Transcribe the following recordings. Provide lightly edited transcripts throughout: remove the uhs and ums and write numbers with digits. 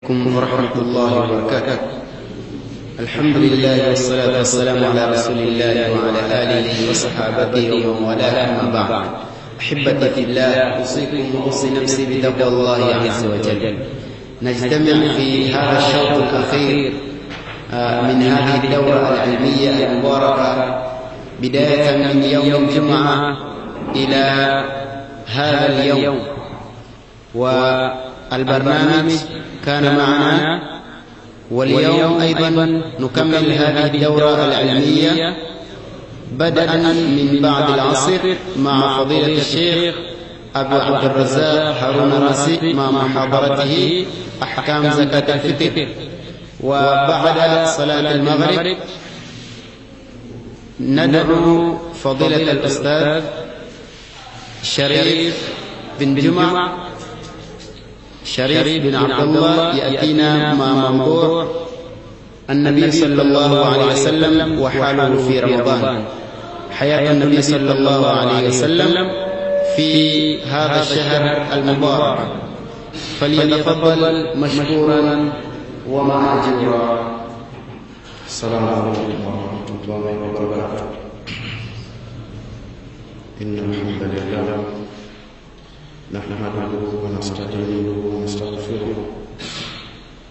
عليكم ورحمة الله وبركاته. الحمد لله والصلاة والسلام على رسول الله وعلى آله وصحابته ومن والاه، أما بعد. أحبتي في الله، أوصيكم وأوصي نفسي بتقوى الله عز وجل. نجتمع في هذا الشوط الأخير من هذه الدورة العلمية المباركة، بداية من يوم الجمعة إلى هذا اليوم، والبرنامج كان معنا، واليوم أيضا نكمل هذه الدورة العلمية بدءا من بعد العصر مع فضيلة الشيخ أبو عبد الرزاق هارون راسي مع محاضرته أحكام زكاة الفطر، وبعد صلاة المغرب ندعو فضيلة الأستاذ شريف بن جمع شريف بن عبد الله يأتينا مع موضوع النبي صلى الله عليه وسلم وحاله في رمضان، حياة النبي صلى الله عليه وسلم في هذا الشهر المبارك. فليتفضل مشكورا ومأجورا. السلام عليكم ورحمة الله وبركاته. إن الحمد لله نحمده ونستعينه ونستغفره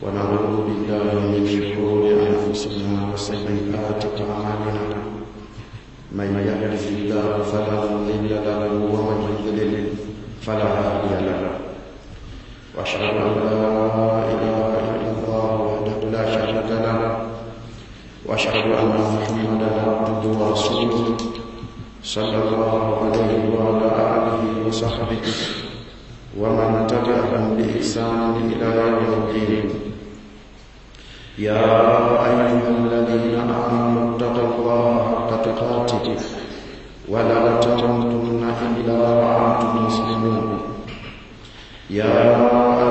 ونعوذ بالله من شرور أنفسنا وسيئات أعمالنا، من يهده الله فلا مضل له ومن يضلل فلا هادي له، وأشهد أن لا إله إلا الله وحده لا شريك له، وأشهد أن محمدا عبده ورسوله صلى الله عليه وعلى آله وصحبه ومن تبعهم بإحسان إلى يوم الدين. يا أيها الذين آمنوا اتقوا الله حق تقاته ولا تموتن إلا وأنتم مسلمون. يا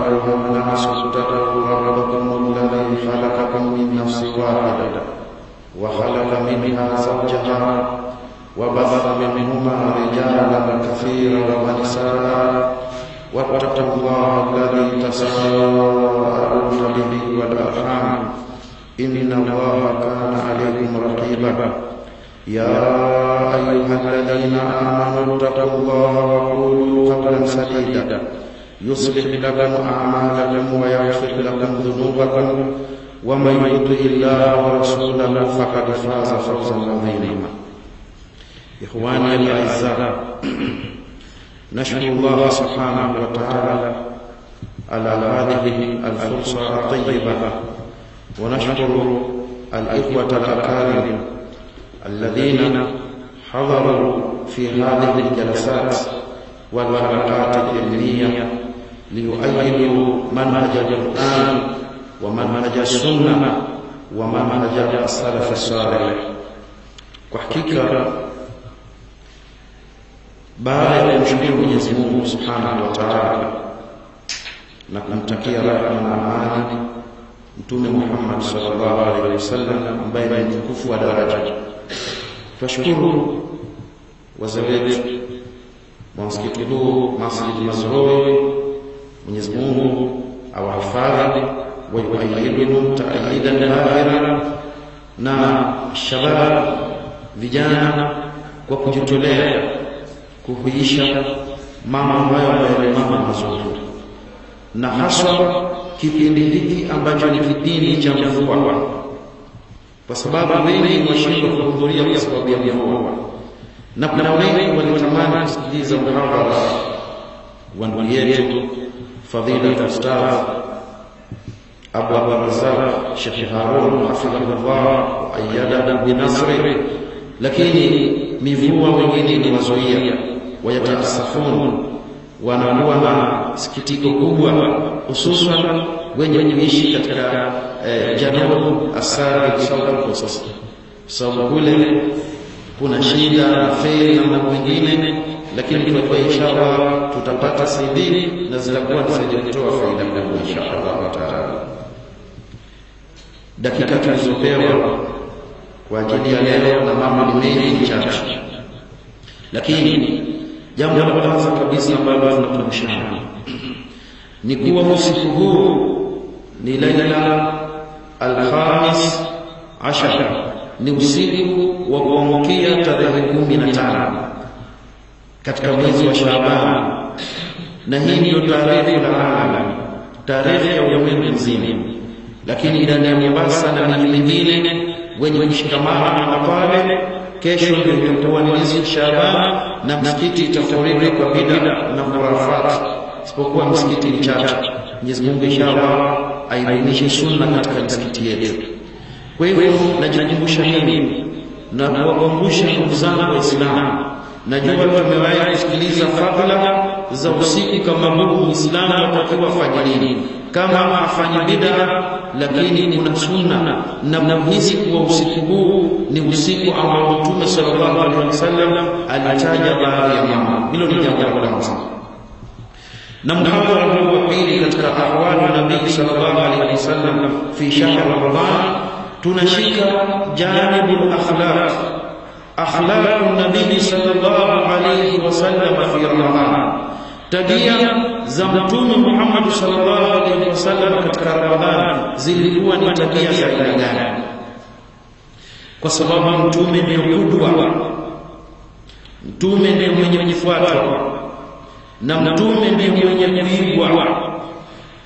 أيها الناس اتقوا ربكم الذي خلقكم من نفس واحدة وخلق منها زوجها وبث منهما رجالا كثيرا ونساء، واتقوا الله الذي تساءلون به والأرحام إن الله كان عليكم رقيبا. يا أيها الذين آمنوا اتقوا الله وقولوا قولا سديدا يصلح لكم أعمالكم ويغفر لكم ذنوبكم، ومن يطع الله ورسوله فقد فاز فوزا عظيما. إخواني الأعزاء، نشكر الله سبحانه وتعالى على هذه الفرصة الطيبة، ونشكر الإخوة الأكارم الذين حضروا في هذه الجلسات والحلقات العلمية ليؤيدوا منهج القرآن ومنهج السنة ومنهج السلف الصالح. Kwa hakika baada ya kumshukuru Mwenyezi Mungu Subhanahu wa Ta'ala na kumtakia rehema na amani Mtume Muhammad sallallahu alaihi wasallam ambaye ni mtukufu wa daraja, tunashukuru wazee wetu wa msikiti huu Masjid Mazrui. Mwenyezi Mungu awahifadhi wa yuayiduhum ta'yidan bahira, na shabab vijana kwa kujitolea kuhuisha mama ambayo ni mama mazuri, na haswa kipindi hiki ambacho ni kipindi cha mvua, kwa sababu wengi washindwa kuhudhuria kwa sababu ya mvua, na kuna wengi walitamani kusikiliza muhadhara wa ndugu yetu Fadhila Ustadh Abu Abdurrazzaq Sheikh Harun hafidhahullah ayyadahu binasri, lakini mivua wengine ni wazuia, wayataasafun, wanakuwa na sikitiko kubwa, hususan wenye kuishi katika janub asari South Coast, sababu kule kuna shida na feri na mambo mengine, lakini tunajua inshallah tutapata saidi na zitakuwa ni kutoa faida kubwa inshallah taala. Dakika tulizopewa kwa ajili ya leo na mambo ni mengi chache, lakini jambo la kwanza kabisa ambalo tunakumbushana ni kuwa usiku huu ni laila al-khamis ashar, ni usiku wa kuamkia tarehe 15 katika mwezi wa Shaaban, na hii ndio tarehe ya alam, tarehe ya ulimwengu mzima. Lakini ndani ya Mombasa na miji mingine wenye kushikamana na pale, kesho ndio itakuwa ni nisfu Shaaban na msikiti itafurika kwa bid'a na khurafat, isipokuwa msikiti mchache. Mwenyezi Mungu inshallah aidumishe sunna katika msikiti yetu. Kwa hivyo najikumbusha mimi na kuwakumbusha ndugu zangu Waislamu, najua tumewahi kusikiliza fadhila za usiku kama huu, Muislamu atakiwa afanye nini, kama afanye bid'a, lakini kuna sunna na muhisi kuwa usiku huu ni usiku ambao Mtume sallallahu alaihi wasallam alitaja baadhi ya mambo. Hilo ni jambo la kwanza. Na muhadhara huu wa pili katika ahwali Nabii sallallahu alaihi wasallam fi shahr Ramadhan, tunashika janibul akhlaq, akhlaq Nabii sallallahu alaihi wasallam fi Ramadhan, tabia za Mtume Muhammad sallallahu alaihi wasallam katika Ramadhan zilikuwa ni tabia za aina gani? Kwa sababu Mtume ndiyo kudwa, Mtume ndiyo mwenye kufuatwa na Mtume ndiyo mwenye kuigwa.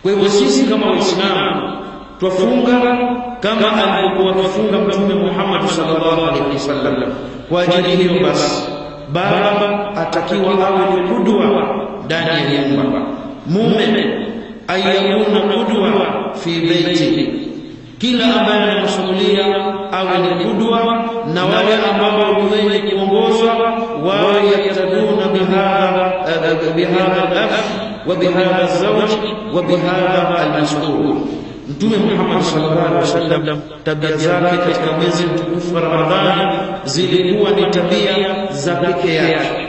Kwa hivyo sisi kama Waislamu twafunga kama alivyokuwa akifunga Mtume Muhammad sallallahu alaihi wasallam. Kwa ajili hiyo basi, baba atakiwa awe ni kudwa ndani ya nyumba, mume ayakuna kudwa fi baiti, kila ambaye anamsumulia awe ni kudwa, na wale ambao ni wenye kuongozwa wawe yaktaduna bihadha al-ab wa bihadha az-zawj wa bihadha al-mas'ul. Mtume Muhammad sallallahu alaihi wasallam tabia zake katika mwezi mtukufu wa Ramadhani zilikuwa ni tabia za pekee yake.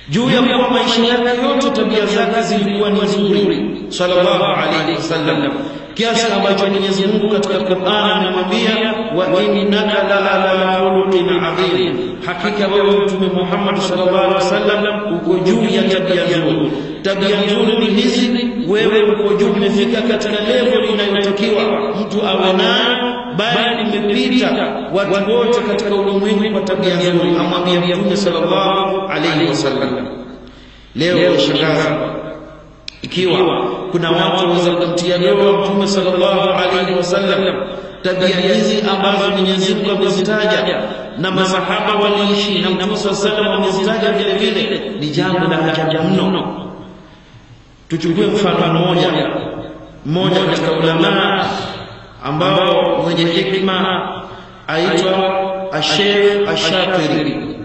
Juu ya kuwa maisha yake yote tabia zake zilikuwa ni nzuri sallallahu alaihi wasallam, kiasi ambacho Mwenyezi Mungu katika Qur'an anamwambia wa innaka la ala khuluqin adhim, hakika wewe Mtume Muhammad sallallahu alaihi wasallam uko juu ya tabia nzuri. Tabia nzuri ni hizi, wewe uko juu, umefika katika level inayotakiwa mtu awe nayo, bali umepita watu wote katika ulimwengu kwa tabia nzuri, amwambia Mtume sallallahu alaihi wasallam. Leo shangaza ikiwa kuna watu waweza kumtia doa Mtume sallallahu alaihi wasallam, tabia hizi ambazo Mwenyezi Mungu amezitaja na masahaba waliishi na Mtume sallallahu alaihi wasallam amezitaja vile vile, ni jambo la ajabu mno. Tuchukue mfano mmoja katika ulama ambao mwenye hikma aitwa Sheikh Ash-Shatiri,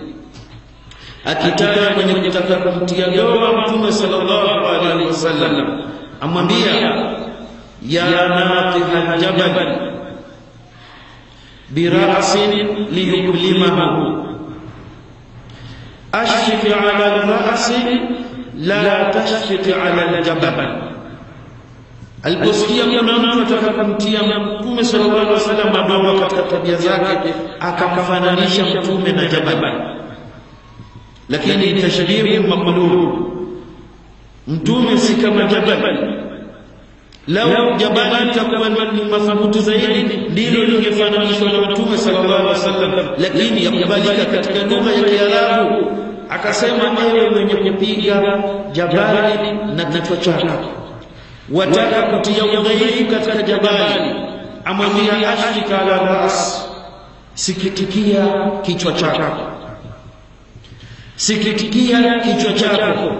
akitaja kwenye kutaka kumtia doa Mtume sallallahu alaihi wasallam, amwambia ya natiha al-jabal bira'sin liyuklimahu ashfiq ala al-ra'si la tashfiq ala al-jabal. Aliposikia kuna mtu ataka kumtia Mtume sallallahu alaihi wasallam madoa katika tabia zake, akamfananisha Mtume na jabal, lakini tashbihu maqlub. Mtume si kama jabal. Lau jabali itakuwa ni madhubuti zaidi ndilo lingefananishwa na Mtume sallallahu alaihi wasallam, lakini yakubalika katika lugha ya Kiarabu. Akasema ewe mwenye kupiga jabali na kichwa chako, wataka kutia udhaifu katika jabali, amwambia ashfika ala ras, sikitikia kichwa chako, sikitikia kichwa chako.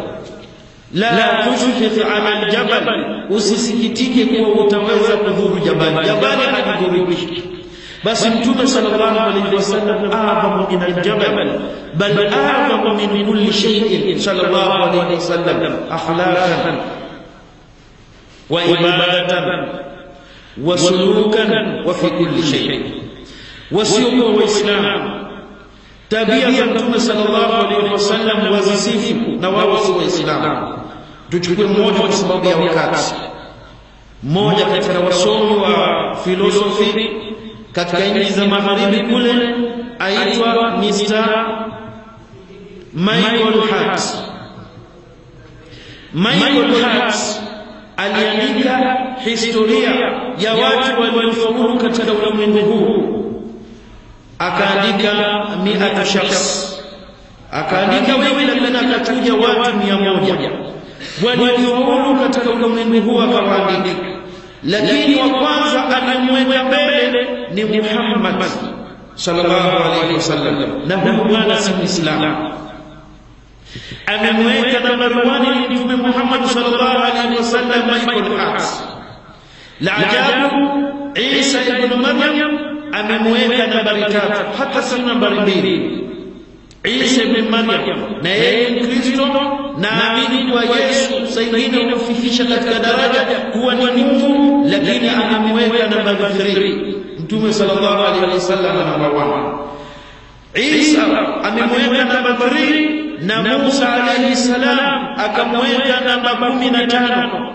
La tushfiq ala aljabal, usisikitike kuwa utaweza kudhuru jabali, jabali halikudhurishi. Basi Mtume sallallahu alayhi wasallam a'zamu min aljabal, bal a'zamu min kulli shay'in sallallahu alayhi wasallam, akhlaqan wa ibadatan wa sulukan wa fi kulli shay. Wasiokuwa Waislamu tabia za Mtume sallallahu alayhi wasallam wazisifu, na wao si Waislamu. Tuchukue mmoja kwa sababu ya wakati. Mmoja katika wasomi wa filosofi katika nchi za magharibi kule aitwa Mr. Michael Hart. Michael Hart Aliandika historia ya watu waliofaulu katika ulimwengu huu, akaandika 100 shakhs, akaandika wengi, lakini akachuja watu 100 waliofaulu katika ulimwengu huu akawaandika. Lakini wa kwanza alimweka mbele ni Muhammad sallallahu alaihi wasallam, na huyu bwana si Muislamu. Amemweka nambari 1 ni Mtume Muhammad sallallahu alaihi wasallam, Michael Hart. La ajabu, Isa ibn Maryam amemweka nambari 3, hata si nambari 2. Isa ibn Maryam na yeye Mkristo, naamini kwa Yesu saa ingine unafikisha katika daraja kuwa ni Mungu, lakini amemweka nambari 3. Mtume sallallahu alaihi wasallam namba 1. Isa amemweka namba 3, na Musa alayhi salam akamweka namba 15.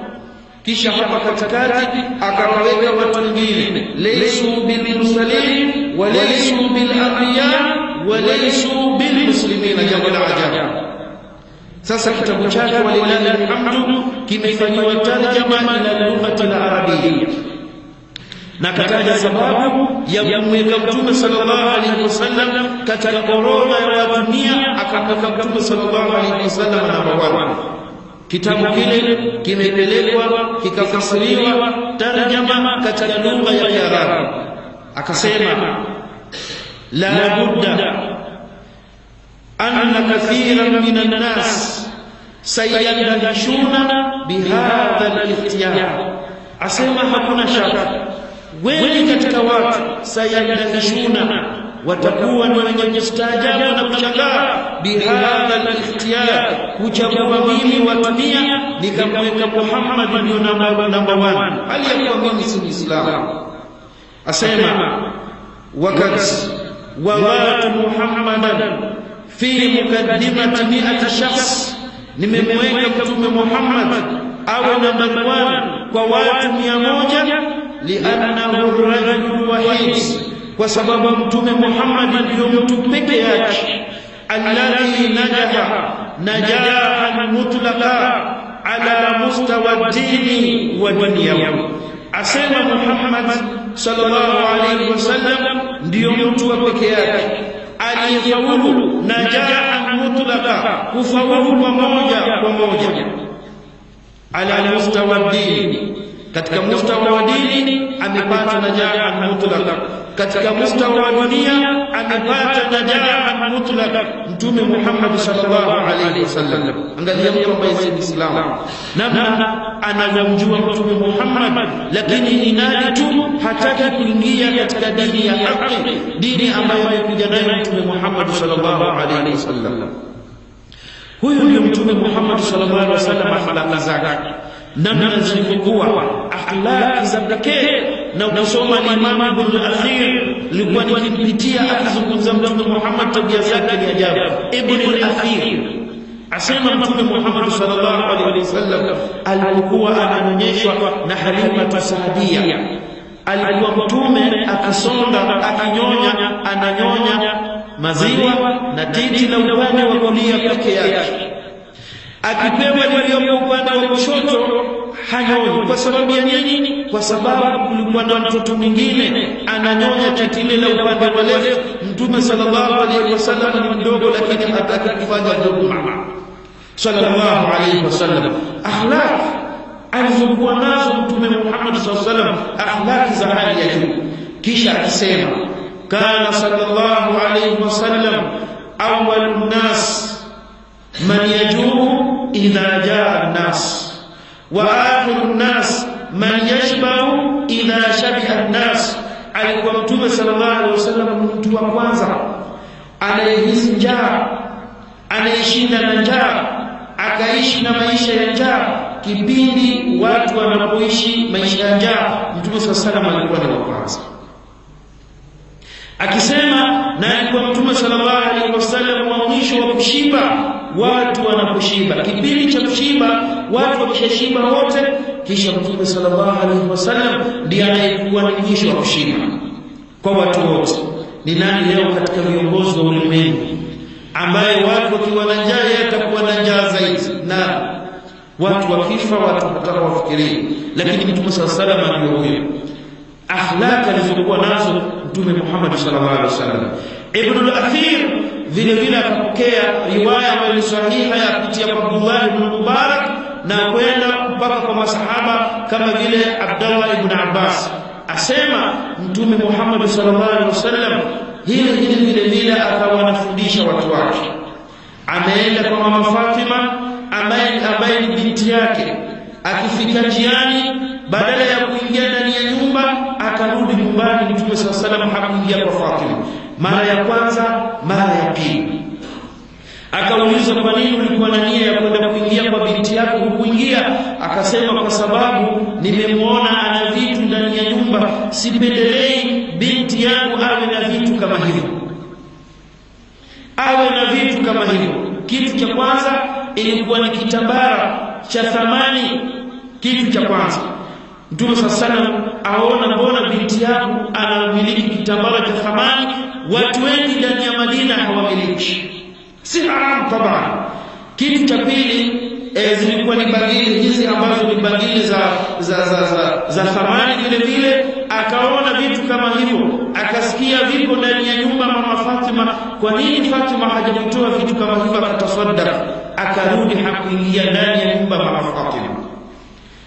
Kisha hapa katikati akawaweka watu wengine, laysu bil mursalin wa laysu bil anbiya wa laysu bil muslimina. Jambo la ajabu. Sasa kitabu chake walillahi alhamdu kimefanywa tarjama ila lughati al-arabiyya, na kataja sababu ya kumweka Mtume sallallahu alaihi wasallam katika orodha ya watu 100, akamweka Mtume sallallahu alaihi wasallam namba 1. Kitabu kile kimepelekwa kikafasiriwa tarjama katika lugha ya Kiarabu. Akasema la budda anna kathiran minan nas sayandahishuna bihadha al-ikhtiyar. Asema hakuna shaka wengi katika watu sayandahishuna, watakuwa ni wenye kustaajabu na kushangaa bihadha al-ikhtiyar, kuchagua mimi watu 100 nikamweka Muhammad ndio namba 1, hali ya kuwa mimi si Muislamu. Asema wakati wadatu Muhammadan fi mukaddimati 100 shakhs, nimemweka Mtume Muhammad awe namba 1 kwa watu 100, li'annahu rajul wahid, kwa sababu Mtume Muhammad ndio mtu peke yake alladhi najaha najahan mutlaqa ala mustawa dini wa dunyawi. Asema Muhammad sallallahu alaihi wasallam ndio mtu wa peke yake aliyefaulu najahan mutlaqa, kufaulu kwa moja kwa moja, ala mustawa dini, katika mustawa wa dini amepata najahan mutlaqa, katika mustawa wa dunia amepata najahan mutlaqa. Mtume Muhammad sallallahu alaihi wasallam, angalia mtu ambaye si Muislamu namna anamjua Mtume Muhammad, lakini inadi tu hataki kuingia katika dini ya haki, dini ambayo amekuja nayo Mtume Muhammad sallallahu alaihi wasallam. Huyu ndio Mtume Muhammad sallallahu alaihi wasallam, akhlaq zake namna zilivyokuwa, akhlaq za pekee. Na ukisoma Imam Ibn al-Athir, nilikuwa nikimpitia akizungumza Mtume Muhammad, tabia zake ni ajabu. Ibn al-Athir asema Mtume Muhammad sallallahu alaihi wasallam alikuwa ananyonyeshwa na Halima Saadia. Alikuwa Mtume akisonga akinyonya, ananyonya maziwa na titi la upande wa kulia peke yake. Akipewa liliopo upande wa kushoto hanyonyi. Kwa sababu ya nini? Kwa sababu kulikuwa na mtoto mwingine ananyonya titi lile la upande wa left. Mtume sallallahu alaihi wasallam ni mdogo, lakini hataki kufanya dhulma sallallahu alaihi wasallam. Akhlaq alizokuwa nazo Mtume Muhammad sallallahu alaihi wasallam, akhlaq za hali ya juu. Kisha akisema kana sallallahu alaihi wasallam awwalun nas man yajuu idha jaa an-nas wa akhiru an-nas man yashba'u idha shabi'a an-nas. Alikuwa Mtume sallallahu alaihi wasallam mtu wa kwanza anayehisi njaa, anayeshinda na njaa, akaishi na maisha ya njaa. Kipindi watu wanapoishi maisha ya njaa, Mtume sallallahu alaihi wasallam alikuwa ni wa kwanza. Akisema na alikuwa Mtume sallallahu alaihi wasallam wa mwisho wa kushiba watu wanaposhiba. Kipindi cha kushiba watu wakishashiba wote, kisha Mtume sallallahu alaihi wasallam ndiye anayekuwa ni mwisho wa kushiba kwa watu wote. Ni nani leo katika viongozi wa ulimwengu ambaye watu wakiwa na njaa yeye atakuwa na njaa zaidi? Na Watu wakifa watu hata wafikirie, lakini Mtume sallallahu alaihi wasallam ndio huyo. Akhlaq alizokuwa nazo Mtume Muhammad sallallahu alaihi wasallam. Ibn al-Athir vile vile akapokea riwaya ambayo ni sahiha ya kupitia kwa Abdullah ibn Mubarak na kwenda mpaka kwa masahaba kama vile Abdullah ibn Abbas, asema Mtume Muhammad sallallahu alaihi wasallam hili vile vile akawa anafundisha watu wake. Ameenda kwa mama Fatima ambaye ni binti yake, akifika njiani badala ya kuingia ndani ya nyumba akarudi nyumbani. Mtume sallallahu alaihi wasallam hakuingia kwa Fatima mara ya kwanza, mara ya pili. Akauliza, kwa nini ulikuwa na nia ya kwenda kuingia kwa binti yako hukuingia? Akasema, kwa sababu nimemuona ana vitu ndani ya nyumba, sipendelei binti yangu awe na vitu kama hivyo, awe na vitu kama hivyo. Kitu cha kwanza ilikuwa ni kitambara cha thamani, kitu cha kwanza. Mtume sallallahu alaihi wasallam aona mbona binti yangu anamiliki kitambara cha thamani, watu wengi ndani ya Madina hawamiliki, si haram taban. Kitu cha pili zilikuwa ni bangili hizi ambazo ni bangili za thamani vile vile. Akaona vitu kama hivyo, akasikia vipo ndani ya nyumba mama Fatima, kwa nini Fatima hajavitoa vitu kama hivyo? Akatasaddaq, akarudi, hakuingia ndani ya nyumba mama Fatima.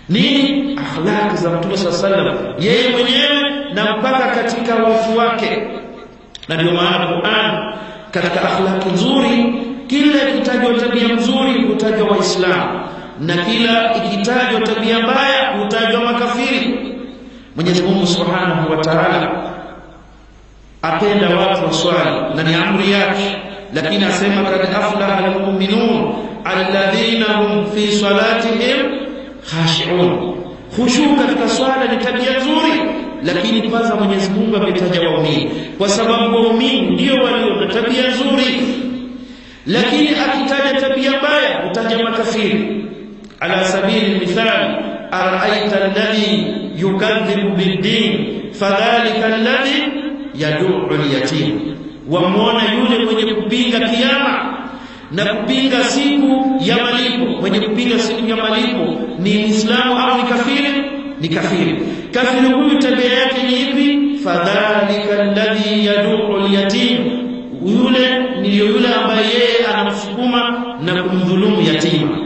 Nini akhlaq za Mtume sallallahu alaihi wasallam, yeye mwenyewe na mpaka katika watu wake. Na ndio maana Qur'an katika akhlaq nzuri, kila ikitajwa tabia nzuri hutajwa Waislamu, na kila ikitajwa tabia mbaya hutajwa makafiri. Mwenyezi Mungu Subhanahu wa Ta'ala apenda watu waswali na ni amri yake, lakini asema kad aflaha almu'minun alladhina hum fi salatihim khashi'un. Khushu katika swala ni tabia nzuri, lakini kwanza Mwenyezi Mungu ametaja waumini, kwa sababu waumini ndio walio na tabia nzuri. Lakini akitaja tabia mbaya utaja makafiri. Ala sabili mithali, araaita alladhi yukadhibu bid-din fadhalika alladhi yad'u al-yatim. Wamuona yule mwenye kupinga kiyama na kupinga siku ya malipo. Mwenye kupinga siku ya malipo ni Muislamu au ni kafiri? Ni kafiri. Kafiri huyu tabia yake ni ipi? Fadhalika alladhi yad'u al-yatim, yule ni yule ambaye yeye anamsukuma na kumdhulumu yatima.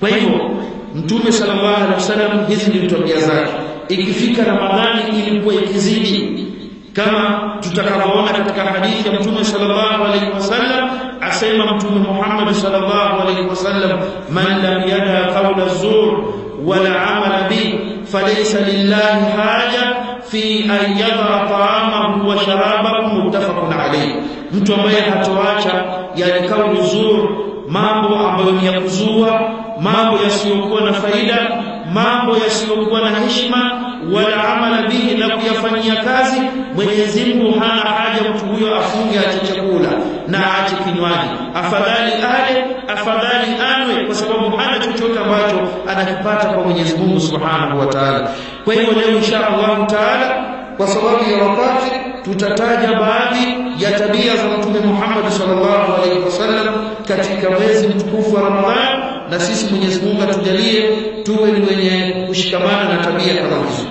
Kwa hivyo Mtume sallallahu alaihi wasallam hizi ndio tabia zake. Ikifika Ramadhani ilikuwa ikizidi, kama tutakavyoona katika hadithi ya Mtume sallallahu alaihi wasallam, asema Mtume Muhammad sallallahu alaihi wasallam, man lam yada qawla zur wala amala bi falaysa lillahi haja fi an yadha ta'amahu wa sharabahu, muttafaqun alayhi. Mtu ambaye hatoacha yani kauli zur, mambo ambayo ni ya kuzua, mambo yasiyokuwa na faida, mambo yasiyokuwa na heshima, wala amala bihi, na kuyafanyia kazi, Mwenyezi Mungu hana haja mtu huyo afunge, aache chakula na aache kinywaji, afadhali ale, afadhali anwe, kwa sababu hana chochote ambacho anakipata kwa Mwenyezi Mungu Subhanahu wa Ta'ala. Kwa hivyo leo insha Allah Ta'ala, kwa sababu ya wakati, tutataja baadhi ya tabia za Mtume Muhammad sallallahu alaihi wasallam katika mwezi mtukufu wa Ramadhan, na sisi Mwenyezi Mungu atujalie tuwe ni wenye kushikamana na tabia kama hizo.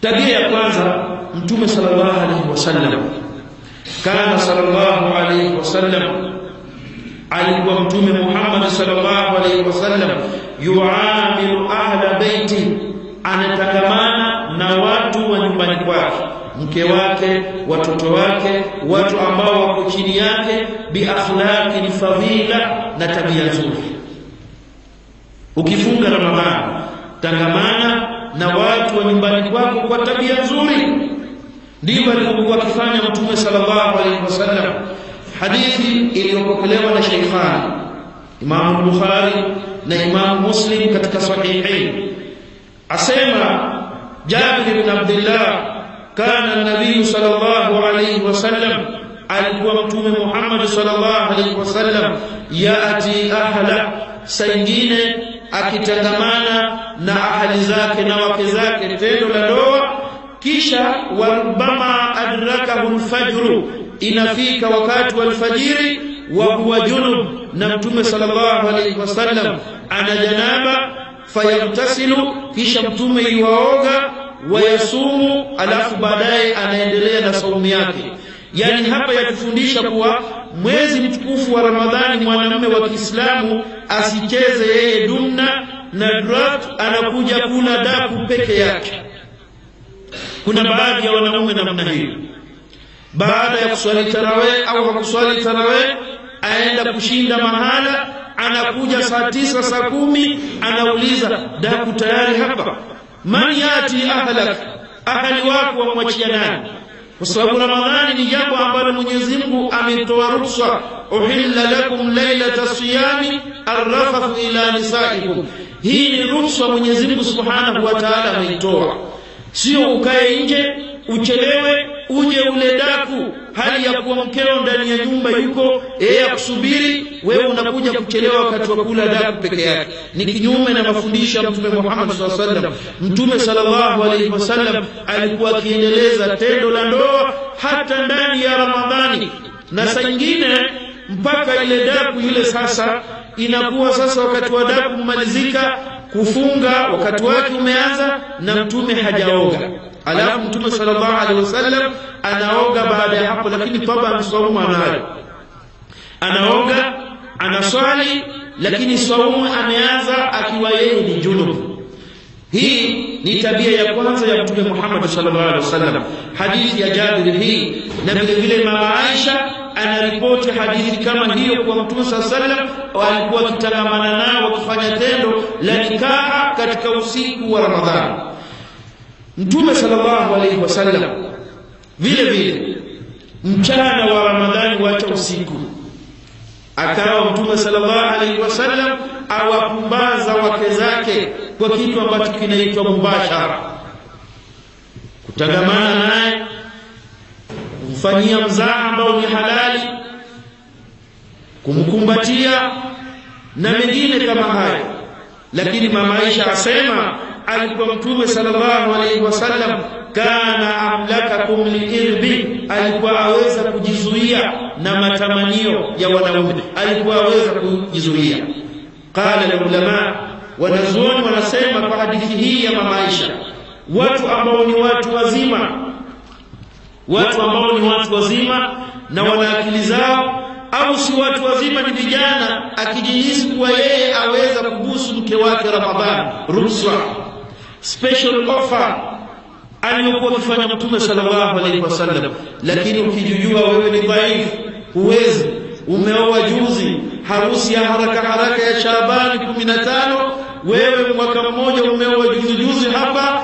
Tabia ya kwanza, Mtume sallallahu alaihi wasallam, kana sallallahu alaihi wasallam, alikuwa Mtume Muhammad sallallahu alaihi wasallam yuamilu ahla baiti, anatangamana na watu wa nyumbani kwake, mke wake, watoto wake, watu ambao wako chini yake, bi akhlaqin fadhila, na tabia nzuri. Ukifunga Ramadhani, tangamana na watu wa nyumbani kwako kwa tabia nzuri. Ndivyo alivyokuwa akifanya Mtume sallallahu alaihi wasallam. Hadithi iliyopokelewa na Sheikhani, Imam Bukhari na Imam Muslim katika sahihain, asema Jabir ibn Abdullah, kana an-nabiy sallallahu alayhi wasallam, alikuwa Mtume Muhammad sallallahu alayhi wasallam, yaati ahla, saingine akitangamana na ahali zake na wake zake tendo la ndoa, kisha warubama adrakahu al-fajr, inafika wakati wa alfajiri, wa huwa junub, na Mtume sallallahu alayhi wasallam ana janaba, fayagtasilu, kisha Mtume yuaoga, wayasumu, alafu baadaye anaendelea na saumu yake. Yani hapa yatufundisha kuwa mwezi mtukufu wa Ramadhani mwanamume wa Kiislamu asicheze yeye dumna na draft, anakuja kula daku peke yake. Kuna baadhi ya wanaume namna hiyo, baada ya kuswali tarawih au hakuswali tarawih, aenda kushinda mahala, anakuja saa 9 saa 10, anauliza daku tayari hapa? Man yati ahlak, ahli wako wamwachia nani? Kwa sababu Ramadhani ni jambo ambalo Mwenyezi Mungu ametoa ruhusa, uhilla lakum lailata siyami arrafathu ila nisaikum. Hii ni ruhusa Mwenyezi Mungu Subhanahu wa Ta'ala ameitoa, sio ukae nje uchelewe uje ule daku hali ya kuwa mkeo ndani ya nyumba yuko yeye akusubiri, wewe unakuja kuchelewa wakati wa kula daku peke yake. Ni kinyume na mafundisho ya Mtume Muhammad sallallahu alaihi wasallam. Mtume sallallahu alaihi wasallam alikuwa akiendeleza tendo la ndoa hata ndani ya Ramadhani, na saa nyingine mpaka ile daku ile sasa inakuwa sasa wakati wa daku kumalizika, kufunga wakati wake umeanza na Mtume hajaoga. Alafu Mtume sallallahu alaihi wasallam anaoga baada ya hapo, lakini toba saumu anayo, anaoga, anaswali, lakini saumu ameanza akiwa yeye ni junub. Hii ni tabia ya kwanza ya Mtume Muhammad sallallahu alaihi wasallam, hadithi ya Jabir hii. Na vile vile Mama Aisha anaripoti hadithi kama hiyo kwa Mtume sallallahu alaihi wasallam, walikuwa wakitangamana nao wakifanya tendo la nikaha katika usiku wa Ramadhani. Mtume sallallahu alaihi wasallam vile vile mchana wa Ramadhani wacha usiku, akawa Mtume sallallahu alaihi wasallam awapumbaza wake zake kwa kitu ambacho kinaitwa mubashara, kutangamana naye, kumfanyia mzaha ambao ni halali, kumkumbatia na mengine kama hayo. Lakini Mama Aisha asema alikuwa Mtume sallallahu alaihi wasallam kana amlakakum liirbi, alikuwa aweza kujizuia na matamanio ya wanaume, alikuwa aweza kujizuia. Qala ulama, wanazuoni wanasema kwa hadithi hii ya Mama Aisha, watu ambao ni watu wazima, watu ambao ni watu wazima na wana akili zao, au si watu wazima, ni vijana, akijihisi kuwa yeye aweza kubusu mke wake Ramadhani, ruhusa, special offer aliyokuwa akifanya Mtume sallallahu alaihi wasallam. Lakini ukijijua wewe ni dhaifu, huwezi, umeoa juzi, harusi ya haraka haraka ya Shabani 15, wewe mwaka mmoja umeoa juzi juzi hapa,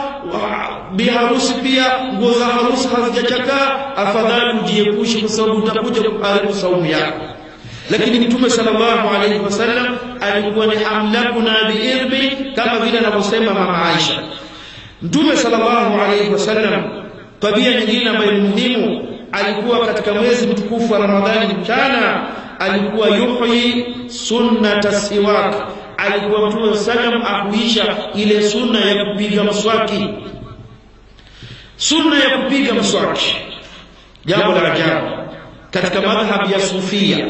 bi harusi pia nguo za harusi hazijachakaa, afadhali ujiepushe, kwa sababu utakuja kuharibu saumu yako. Lakini Mtume sallallahu alaihi wasallam alikuwa ni amlakuna biirbi, kama vile anavyosema Mama Aisha. Mtume sallallahu alaihi wasallam, tabia nyingine ambayo ni muhimu, alikuwa katika mwezi mtukufu wa Ramadhani mchana alikuwa yuhyi sunnata siwak, alikuwa Mtume sallam akuisha ile sunna ya kupiga mswaki. Sunna ya kupiga mswaki, jambo la ajabu katika madhhab ya Sufia.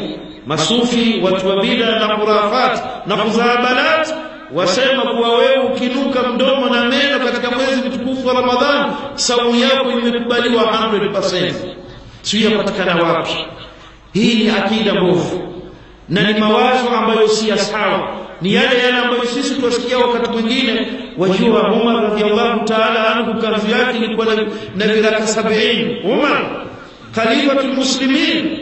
Masufi, watu wa bid'a na khurafat na khuzabalat, wasema kuwa wewe ukinuka mdomo na meno katika mwezi mtukufu wa Ramadhani, saumu yako imekubaliwa 100%. Sio yapatikana wapi? Hii ni akida mbovu na ni mawazo ambayo si sawa, ni yale yale ambayo sisi tuwasikia wakati mwingine. Wajua Umar radhiallahu ta'ala anhu kanzu yake ilikuwa na viraka 70. Umar khalifatul muslimin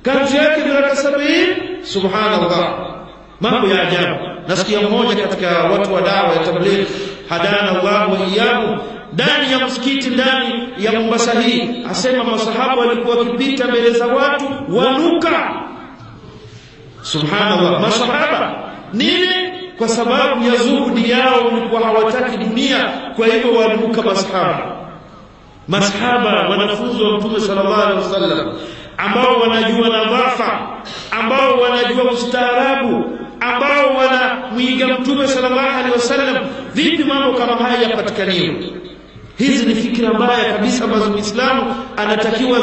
kanzu yake viraka 70. Subhanallah, mambo ya ajabu. Nasikia mmoja katika watu wa dawa ya tabligh, hadana Allah wa iyyahu, ndani ya msikiti ndani ya Mombasa hii, asema masahaba walikuwa wakipita mbele za watu wanuka. Subhanallah, masahaba nini? Kwa sababu ya zuhudi yao, walikuwa hawataki dunia, kwa hivyo wanuka masahaba. Masahaba wanafunzi wa Mtume sallallahu alaihi wasallam, ambao wanajua nadhafa, ambao wanajua ustaarabu, ambao wanamwiga Mtume sallallahu alaihi wasallam, vipi mambo kama haya yapatikaniwe? Hizi ni fikra mbaya kabisa ambazo Muislamu anatakiwa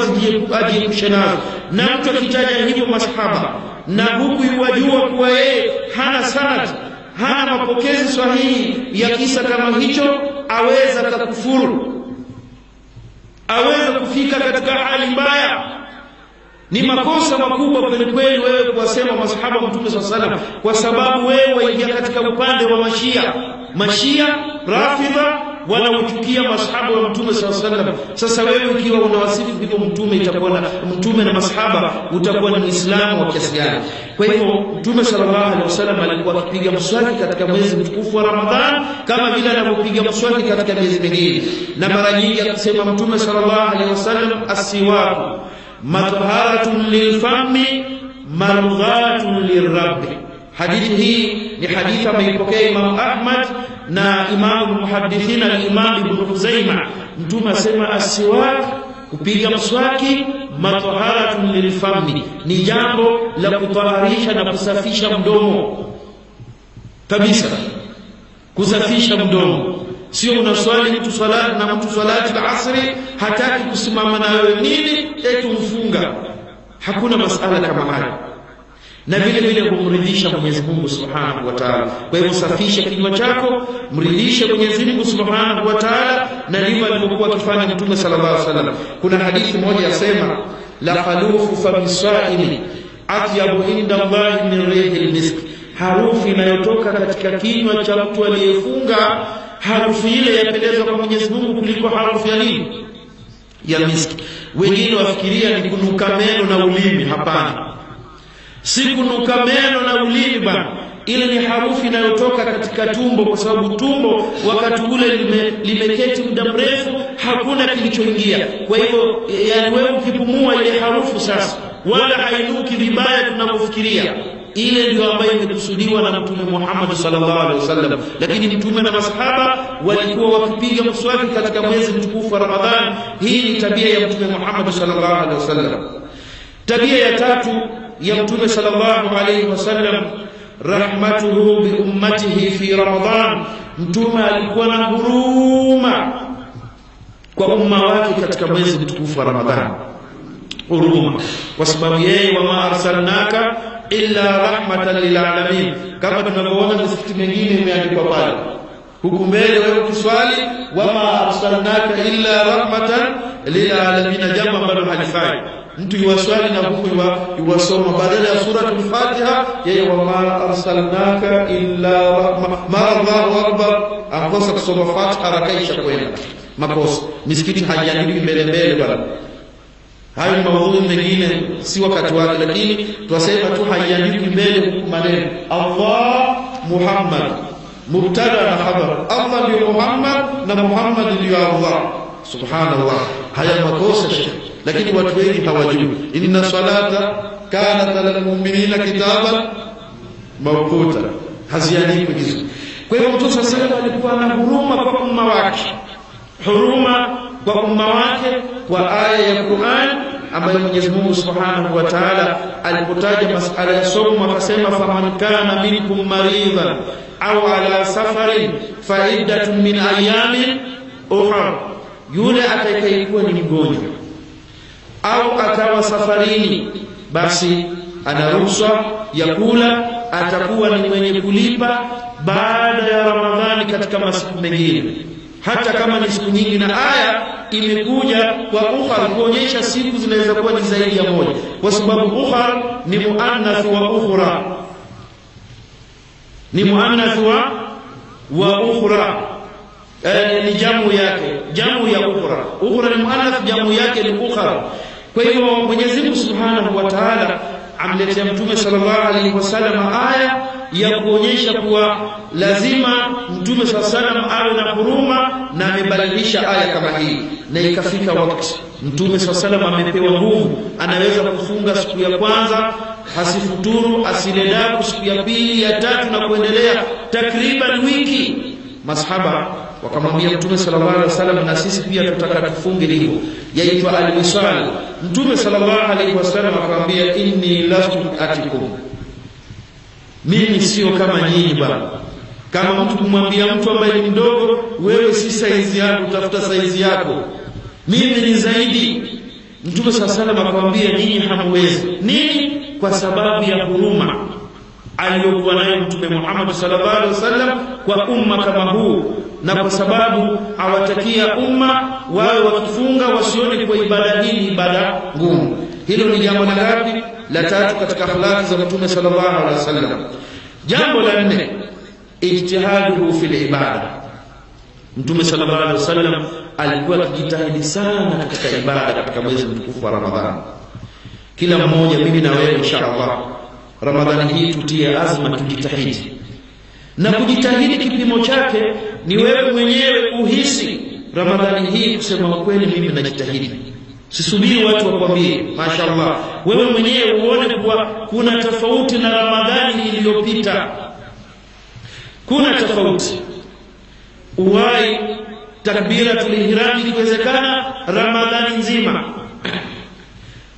ajiepushe nazo. Na mtu akitaja hivyo masahaba na huku yuwajua kuwa yeye hana sanad, hana mapokezi sahihi ya kisa kama hicho, aweza kukufuru, aweza kufika katika hali mbaya. Ni makosa makubwa kweli kweli wewe kuwasema masahaba Mtume sallallahu alaihi wasallam, kwa sababu wewe waingia katika upande wa Mashia. Mashia Rafidha wanaochukia masahaba wa Mtume sallallahu alaihi wasallam. Sasa wewe ukiwa unawasifu hivyo Mtume, itakuwa na Mtume na masahaba, utakuwa ni Muislamu wa kiasi gani? Kwa hivyo Mtume sallallahu alaihi wasallam alikuwa akipiga mswaki katika mwezi mtukufu wa Ramadhan kama vile anavyopiga mswaki katika miezi mingine. Na mara nyingi akisema Mtume sallallahu alaihi wasallam, asiwaku matharatun lilfami marghatun lirabbi. Hadithi hii ni hadithi ameipokea Imam Ahmad na Imam Muhaddithina al-Imam Ibn Khuzaimah. Mtume asema asiwak, kupiga mswaki, matharatun lilfami, ni jambo la kutaharisha na kusafisha mdomo kabisa, kusafisha mdomo. Sio unaswali mtu swala na mtu swalati al-asri hataki kusimama na wewe nini, eti mfunga. Hakuna masala kama hayo. Na vile vile kumridhisha Mwenyezi Mungu Subhanahu wa Ta'ala. Kwa hivyo safisha kinywa chako, mridhishe Mwenyezi Mungu Subhanahu wa Ta'ala, na ndivyo alivyokuwa akifanya Mtume sallallahu alaihi wasallam. Kuna hadithi moja yasema, la khalufu famisaili atyabu inda Allahi min rihil misk, harufu inayotoka katika kinywa cha mtu aliyefunga, harufu ile yapendeza kwa Mwenyezi Mungu kuliko harufu ya nini? Ya miski. Wengine wafikiria ni kunuka meno na ulimi. Hapana, si kunuka meno na ulimi bana. Ile ni harufu inayotoka katika tumbo, kwa sababu tumbo wakati ule limeketi muda mrefu, hakuna kilichoingia. Kwa hivyo yani wewe ukipumua ile harufu sasa wala hainuki vibaya tunavyofikiria. Ile ndio ambayo imekusudiwa na Mtume Muhammad sallallahu alaihi wasallam. Lakini Mtume na masahaba walikuwa wakipiga mswaki katika mwezi mtukufu wa Ramadhan. Hii ni tabia ya Mtume Muhammad sallallahu alaihi wasallam. Tabia ya tatu ya Mtume sallallahu alaihi wasallam, rahmatuhu bi ummatihi fi Ramadhan. Mtume alikuwa na huruma kwa umma wake katika mwezi mtukufu wa Ramadhan. Huruma kwa sababu yeye, wama arsalnaka illa rahmatan lil alamin, kama tunavyoona misikiti mingine imeandikwa pale huku mbele, wewe ukiswali wama arsalnaka illa rahmatan lil alamin, jambo ambalo halifai. Mtu yuwaswali na huku yuwasoma badala ya suratul Fatiha, yeye wama arsalnaka illa rahma, ma Allahu akbar, akosa kusoma Fatiha rakaisha kwenda makosa. Misikiti haiandiki mbele mbele bwana. Hayo ni maudhui mengine, si wakati wake, lakini twasema tu haiandiki mbele huku maneno Allah Muhammad, mubtada na khabar. Allah ndio Muhammad na Muhammad ndio Allah. Subhanallah, haya makosa shekhi, lakini watu wengi hawajui. Inna salata kanat alal mu'minina kitaban mawquta, haziandikwi vizuri. Kwa hivyo Mtume sallallahu alayhi wasallam alikuwa na huruma kwa umma wake, huruma kwa umma wake, kwa aya ya Qur'an ambayo Mwenyezi Mungu Subhanahu wa Ta'ala alipotaja masala ya somo akasema, faman kana minkum maridhan au ala safarin fa iddatun min ayamin ukhra, yule atakayekuwa ni mgonjwa au akawa safarini, basi ana ruhusa ya kula, atakuwa ni mwenye kulipa baada ya Ramadhani katika masiku mengine, hata kama ni siku nyingi. Na aya imekuja kwa ukhar kuonyesha siku zinaweza kuwa ni zaidi ya moja, kwa sababu ukhar ni muannath wa ukhra, ni muannath wa ukhra, ni jamu yake, jamu ya ukhra. Ukhra ni muannath, jamu yake ni ukhra. Kwa hivyo Mwenyezi Mungu Subhanahu wa Ta'ala amletea Mtume sallallahu alaihi wasallam aya ya kuonyesha kuwa lazima Mtume sallallahu alaihi wasallam awe na huruma, na amebadilisha aya kama hii. Na ikafika wakati Mtume sallallahu alaihi wasallam amepewa nguvu, anaweza kufunga siku ya kwanza hasifuturu, asile daku siku ya pili, ya tatu na kuendelea, takriban wiki. Masahaba wakamwambia Mtume sallallahu alaihi wasallam, na sisi pia tutaka tufunge hivyo, yaitwa alwisal. Mtume sallallahu alaihi wasallam akamwambia, inni lastu atikum, mimi sio kama nyinyi bwana. Kama mtu kumwambia mtu ambaye ni mdogo, wewe si saizi yako, tafuta saizi yako, mimi ni zaidi. Mtume sallallahu alayhi wasallam akamwambia ninyi hamwezi. Nini? Kwa sababu ya huruma aliyokuwa nayo Mtume Muhammad sallallahu alaihi wasallam kwa umma kama huu, na kwa sababu awatakia umma wawe wakifunga wasione kwa ibada hii ni ibada ngumu. Hilo ni jambo la ngapi? La tatu katika akhlaq za Mtume sallallahu alaihi wasallam. Jambo la nne, ijtihaduhu fil ibada. Mtume sallallahu alaihi wasallam alikuwa akijitahidi sana katika ibada katika mwezi mtukufu wa Ramadhani. Kila mmoja, mimi na wewe, inshallah Ramadhani hii tutie azma, tujitahidi. Na kujitahidi kipimo chake ni wewe mwenyewe uhisi Ramadhani hii, kusema kweli mimi najitahidi. Sisubiri watu wakwambie, mashaallah. Wewe mwenyewe uone kuwa kuna tofauti na Ramadhani iliyopita. Kuna tofauti. Uwai takbiratul ihram ikiwezekana Ramadhani nzima.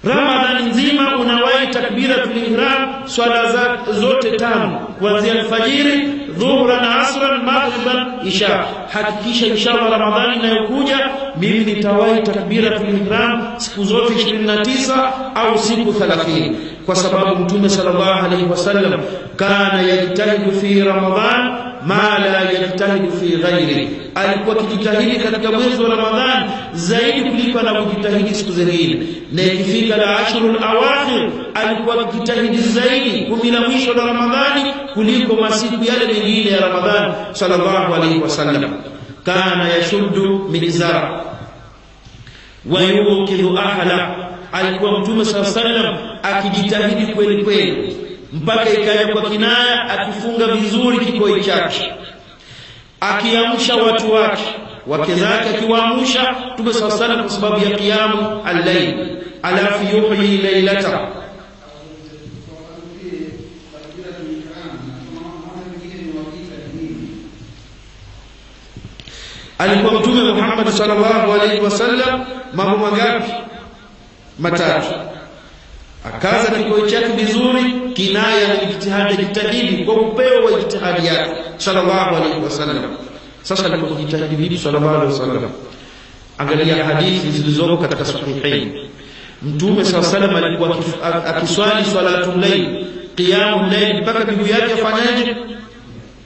Ramadhani nzima unawahi takbiratul ihram swala zote tano, kuanzia alfajiri, dhuhran, asran, maghriban, isha. Hakikisha inshallah Ramadhani inayokuja mimi nitawahi takbiratul ihram siku zote 29 au siku 30, kwa sababu Mtume sallallahu alaihi wasallam kana yajtahidu fi Ramadhan ma la yajtahidu fi ghairi, alikuwa akijitahidi katika mwezi wa Ramadhan zaidi kuliko anavyojitahidi siku zingine. Na ikifika la ashrul awakhir alikuwa akijitahidi zaidi kumi la mwisho la Ramadhani kuliko masiku yale mengine ya Ramadhan sallallahu alaihi wasallam. Kana yashuddu mizara wa yuqidhu ahla, alikuwa Mtume sallallahu alaihi wasallam akijitahidi kweli kweli mpaka ikaja kwa kinaya, akifunga vizuri kikoi chake, akiamsha watu wake, wake zake akiwaamsha Mtume sallallahu alaihi wasallam kwa sababu ya qiyamu al-layl. Alafu yuhyi laylata, alikuwa Mtume Muhammad sallallahu alaihi wasallam mambo mangapi? Matatu. Akaza kikoi chake vizuri, kinaya na jitihada, jitahidi kwa upeo wa jitihadi yake sallallahu alaihi wasallam. Sasa alikuwa kujitahidi vipi sallallahu alaihi wasallam? Angalia hadithi zilizoko katika sahihain. Mtume sallallahu alaihi wasallam alikuwa akiswali swalatul layl, qiyamul layl, mpaka miguu yake afanyaje?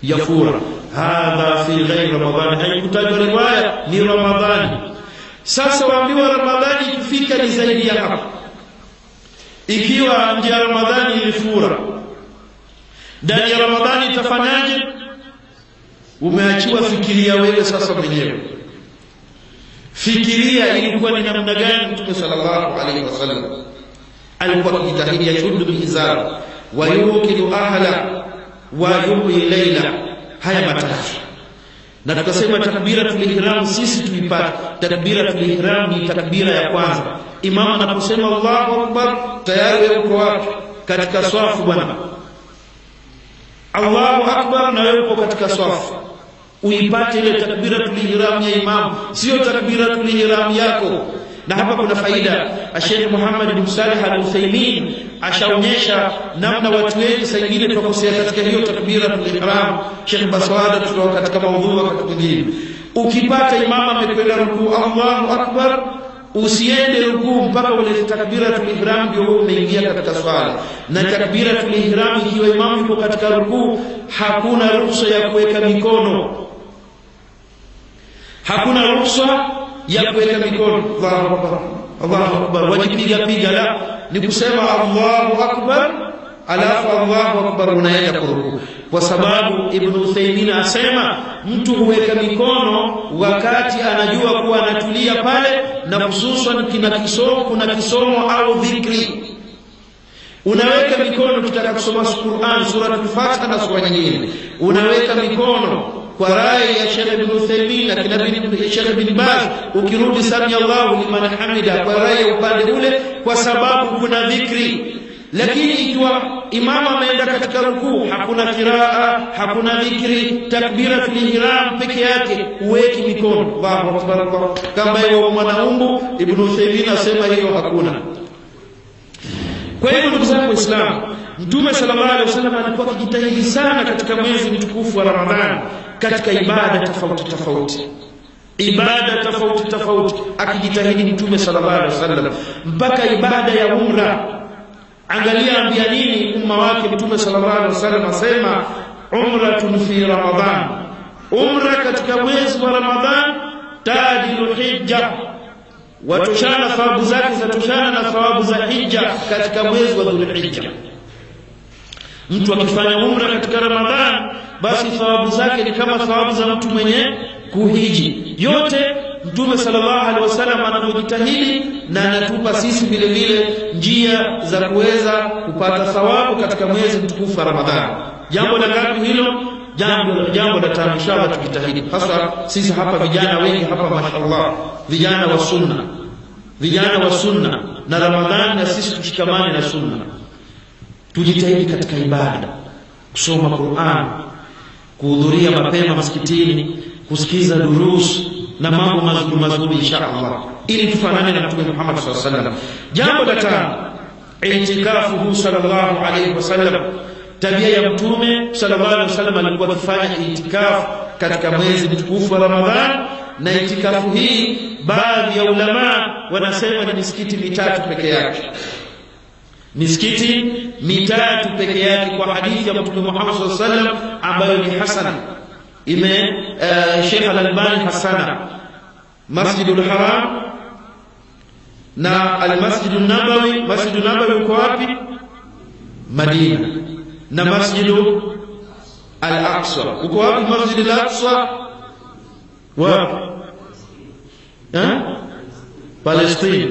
Yafura. Hadha fi ghairi Ramadhan, haikutajwa riwaya ni Ramadhani. Sasa waambiwa Ramadhani ikifika ni zaidi ya hapo. Ikiwa nje ya Ramadhani ilifura, ndani ya Ramadhani itafanyaje? Umeachiwa fikiria wewe sasa mwenyewe. Fikiria ilikuwa ni namna gani Mtume sallallahu alaihi wasallam alikuwa akijitahidi, yashuddu mizara wa yuqidu ahla wa yuhyi layla. Haya matatu. Na tukasema takbiratul ihram sisi tuipate. Takbiratul ihram ni takbira ya kwanza. Imam anaposema Allahu Akbar tayari wewe uko wapi? Katika swafu bwana. Allahu Akbar na wewe uko katika swafu. Uipate ile takbiratul ihram ya imam, sio takbiratul ihram yako. Na hapa kuna faida. Sheikh Muhammad bin Salih Al-Uthaymeen ashaonyesha namna watu wengi saa nyingine tunakosea katika hiyo takbiratul ihram. Sheikh Baswada tutoka katika maudhui wakati mwingine. Ukipata imam amekwenda rukuu Allahu Akbar, usiende rukuu mpaka ulete takbiratul ihram ndio wewe umeingia katika swala. Na takbiratul ihram ikiwa imam yuko katika rukuu, hakuna ruhusa ya kuweka mikono. Hakuna ruhusa ya kuweka mikono. Allahu Akbar, Allahu Akbar, wajipiga piga, la, ni kusema Allahu Akbar alafu Allahu Akbar unaenda kurukuu. Kwa sababu Ibn Uthaymeen asema mtu huweka mikono wakati anajua kuwa anatulia pale, na hususan kuna kisomo au dhikri. Unaweka mikono ukitaka kusoma Qur'an, sura al-Fatiha na sura nyingine. Unaweka mikono kwa rai ya Sheikh Ibn Uthaymeen na kina Sheikh Ibn Baz, ukirudi sami Allahu liman hamida kwa rai ya upande ule, kwa sababu kuna dhikri. Lakini ikiwa imamu ameenda katika rukuu, hakuna kiraa, hakuna dhikri, takbiratul ihram peke yake, uweki mikono Allahu Akbar Allah kama hiyo mwanaumbu. Ibn Uthaymeen asema hiyo hakuna. Kwa hivyo ndugu zangu Waislamu, Mtume sallallahu alaihi wasallam alikuwa akijitahidi sana katika mwezi mtukufu wa Ramadhani katika ibada tofauti tofauti, ibada tofauti tofauti akijitahidi Mtume sallallahu alaihi wasallam mpaka ibada ya umra. Angalia ambia nini umma wake Mtume sallallahu alaihi wasallam, asema umratun fi Ramadhan, umra katika mwezi wa Ramadhan tadilu hijja, watoshana thawabu zake zatoshana na thawabu za hija katika mwezi wa Dhulhijja. Mtu akifanya umra katika Ramadhan basi thawabu zake ni kama thawabu za mtu mwenye kuhiji. Yote Mtume sallallahu alaihi wasallam anajitahidi na anatupa sisi vile vile njia za kuweza kupata thawabu katika mwezi mtukufu wa Ramadhan. Jambo la ngapi hilo? Jambo la tano. Inshallah tujitahidi, hasa sisi hapa vijana wengi hapa mashallah, vijana wa sunna, vijana wa sunna na Ramadhan, na sisi tushikamane na sunna, tujitahidi katika ibada, kusoma Qur'an, kuhudhuria mapema msikitini, kusikiza durus na mambo mazuri mazuri inshallah, ili tufanane na Mtume Muhammad sallallahu alaihi wasallam. Jambo la tano, itikafuhu sallallahu alaihi wasallam. Tabia ya Mtume sallallahu alaihi wasallam alikuwa akifanya itikafu katika mwezi mtukufu wa Ramadhan, na itikafu hii baadhi ya ulama wanasema ni misikiti mitatu peke yake, misikiti mitatu peke yake, kwa hadithi ya Mtume Muhammad sallallahu alaihi wasallam ambayo ni hasan, ime Sheikh Al-Albani hasana, Masjidul Haram na Al-Masjidun Nabawi. Masjidun Nabawi uko wapi? Madina. Na Masjidu Al-Aqsa uko wapi? Masjid Al-Aqsa wapi? Palestina.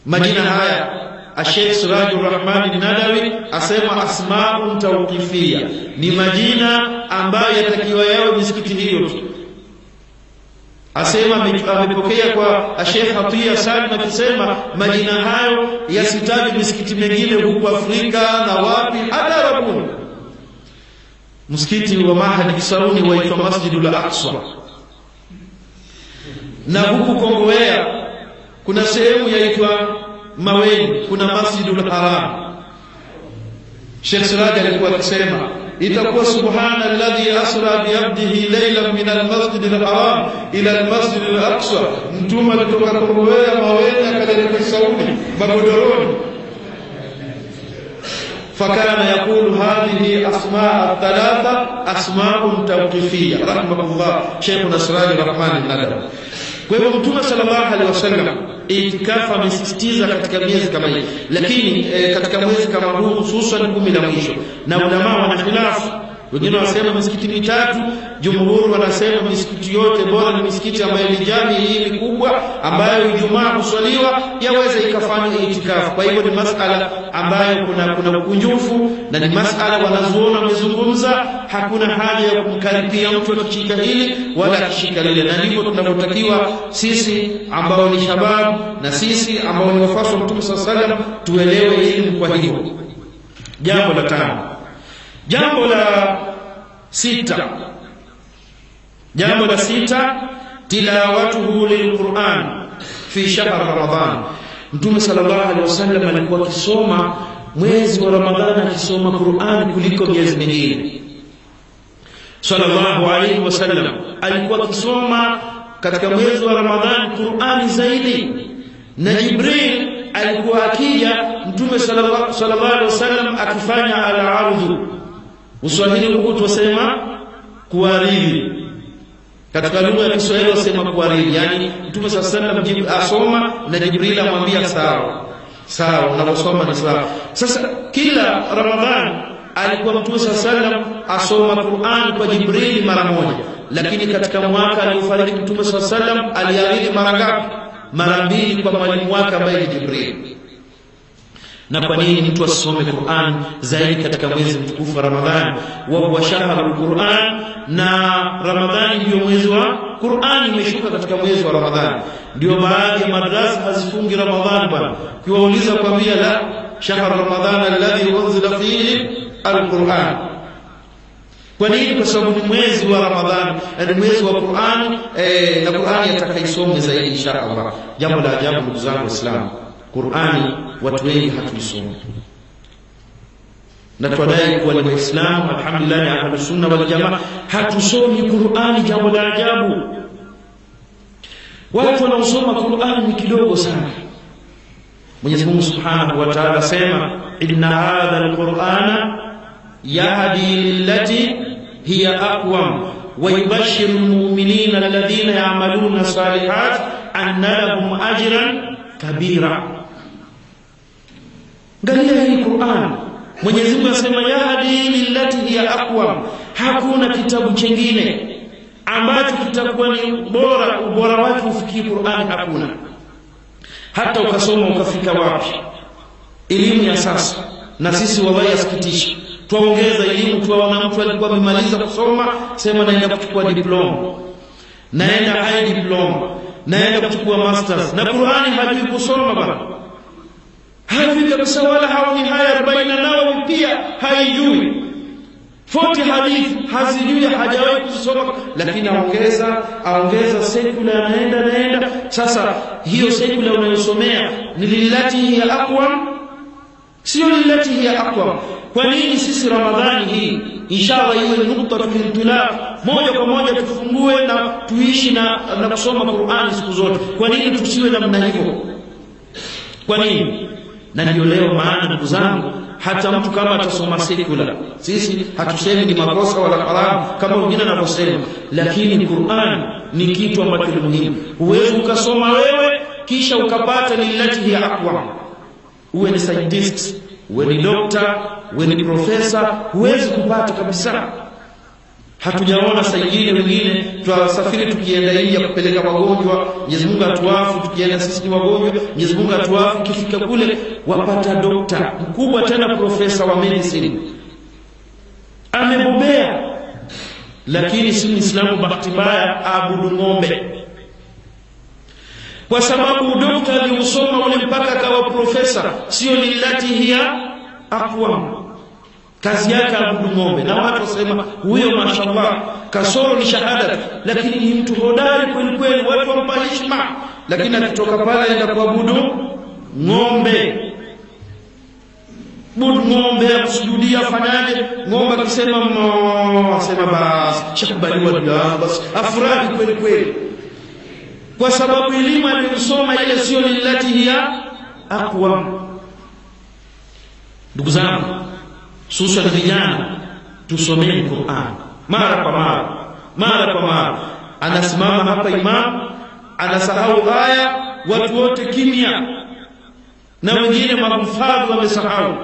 Majina haya Sheikh Sirajur Rahman Nadawi asema asmaun tawqifia, ni majina ambayo yatakiwa yawe misikiti hiyo tu. Asema amepokea kwa Sheikh Atiya Salim akisema majina hayo yasitajwe misikiti mingine huku Afrika na wapi, hata Arabuni. Msikiti wa Mahdi Kisauni waitwa Masjidul Aqsa, na huku Kongowea kuna sehemu yaitwa Maweni, kuna Masjidul Haram. Sheikh Siraj alikuwa akisema itakuwa subhana alladhi asra bi abdihi laylan min almasjid alharam ila almasjid alaqsa. Mtume alitoka Kongowea Maweni akaja Kisauni Magodoroni. Fakana yakulu hadhihi asmaa thalatha asmaun tawqifiyya, rahimahullah Sheikh Nasrani Rahman Nadawi. Kwa hivyo Mtume sallallahu alaihi wasallam itikafu amesisitiza katika miezi kama hii, lakini katika mwezi kama huu hususan 10 la mwisho, na ulama wana khilafu. Wengine wanasema misikiti mitatu, jumhuri wanasema misikiti yote bora ni misikiti ambayo ni jamii hii mikubwa ambayo Ijumaa kuswaliwa yaweza ikafanywa itikafu. Kwa hivyo ni masala ambayo kuna ukunjufu na ni masala wanazuoni wamezungumza, hakuna haja ya kumkaribia mtu akishika hili wala akishika lile, na ndivyo tunavyotakiwa sisi ambao ni shabab na sisi ambao ni wafuasi wa Mtume sallallahu alaihi wasallam tuelewe elimu. Kwa hivyo jambo la tano. Jambo la sita, jambo la sita, tilawatuhu lilquran fi shahr Ramadhan. Mtume sallallahu alaihi wasallam alikuwa akisoma mwezi wa Ramadhani, akisoma Qur'an kuliko miezi mingine. Sallallahu alaihi wasallam alikuwa akisoma katika mwezi wa Ramadhani Qur'ani zaidi, na Jibril alikuwa akija Mtume sallallahu alaihi wasallam akifanya al-ardhu. Uswahili huku tusema kuariri, katika lugha ya Kiswahili wasema kuariri, yani Mtume sallallahu alaihi wasallam asoma na Jibril amwambia sawa sawa, unaposoma ni sawa. Sasa kila Ramadhani alikuwa Mtume sallallahu alaihi wasallam asoma Qur'an kwa Jibril mara moja, lakini katika mwaka aliofariki Mtume sallallahu alaihi wasallam aliariri mara ngapi? Mara mbili kwa mwalimu wake ambaye ni Jibril. Na kwa nini mtu asome Qur'an zaidi katika mwezi mtukufu wa Ramadhani? Wa huwa shahrul Qur'an, na Ramadhani ndio mwezi wa Qur'an, imeshuka katika mwezi wa Ramadhani. Ndio baadhi ya madrasa hazifungi Ramadhani bwana, ukiwauliza kwambia la shahr Ramadhan alladhi unzila fihi alquran. Kwa nini? Kwa sababu ni mwezi wa Ramadhani, ni mwezi wa Qur'an, na Qur'ani atakaisome zaidi inshallah. Jambo la ajabu ndugu zangu Waislamu, Qur'ani watu wengi hatuisomi. Na twadai kuwa ni Waislamu, alhamdulillah, ni Ahlus Sunna wal Jamaa, hatusomi Qur'ani. Jambo la ajabu, watu wanaosoma Qur'ani ni kidogo sana. Mwenyezi Mungu Subhanahu wa Ta'ala sema, inna hadha al-Qur'ana yahdi lillati hiya aqwam wa yubashshiru al-mu'minina alladhina ya'maluna salihat anna lahum ajran kabira. Angalia hii Qur'an, Mwenyezi Mungu anasema yahdi lillati hiya aqwam. Hakuna kitabu chengine ambacho kitakuwa ni bora, ubora wake ufikie Qur'an, hakuna. Hata ukasoma ukafika wapi, elimu ya sasa na sisi wallahi yasikitisha, tuongeza elimu, tuwaona mtu alikuwa amemaliza kusoma, sema naenda kuchukua diploma, naenda high diploma, naenda kuchukua masters, na Qur'ani hajui kusoma bana, hajui kabisa, wala haoni haya 40 nao pia haijui, 40 hadithi hazijui, hajawahi kusoma, lakini aongeza sekula, anaenda. Sasa hiyo sekula unayosomea ni lillati hiya aqwam, sio lillati hiya aqwam. Kwa nini sisi Ramadhani hii inshallah iwe nukta tulintilaq, moja kwa moja tufungue na tuishi na kusoma Qur'ani siku zote? Kwa nini tusiwe namna hivyo? Kwa nini? Na ndio leo maana ndugu zangu, hata mtu kama atasoma sekula, sisi hatusemi ni makosa wala haramu kama wengine wanavyosema, lakini Qur'an ni kitu ambacho ni muhimu. Huwezi ukasoma wewe kisha ukapata lillati hiya aqwam. Uwe ni scientist, uwe ni doctor, uwe ni professor, huwezi kupata kabisa. Hatujaona saa nyingine wengine twasafiri tukienda India kupeleka wagonjwa, Mwenyezi Mungu atuafu, tukienda sisi ni wagonjwa, Mwenyezi Mungu atuafu, kifika kule wapata dokta mkubwa tena profesa wa medicine, amebobea, lakini si Muislamu, bahati mbaya aabudu ng'ombe. Kwa sababu dokta aliusoma ule mpaka akawa profesa, sio lillati hiya aqwam, kazi yake abudu ng'ombe. Na watu wasema huyo mashallah kasoro ni shahada, lakini ni mtu hodari kweli kweli, watu wampa heshima, lakini akitoka pale aenda kuabudu ng'ombe. Budu ng'ombe, akusujudia, afanyaje? Ng'ombe akisema mo, asema basi shakubaliwa dua, basi afurahi kweli kweli, kwa sababu elimu aliyosoma ile sio lillati hiya aqwam. Ndugu zangu, hususan vijana, tusomeni Qur'an mara kwa mara, mara kwa mara. Anasimama hapa imam, anasahau aya, watu wote kimya, na wengine mahufadhi wamesahau.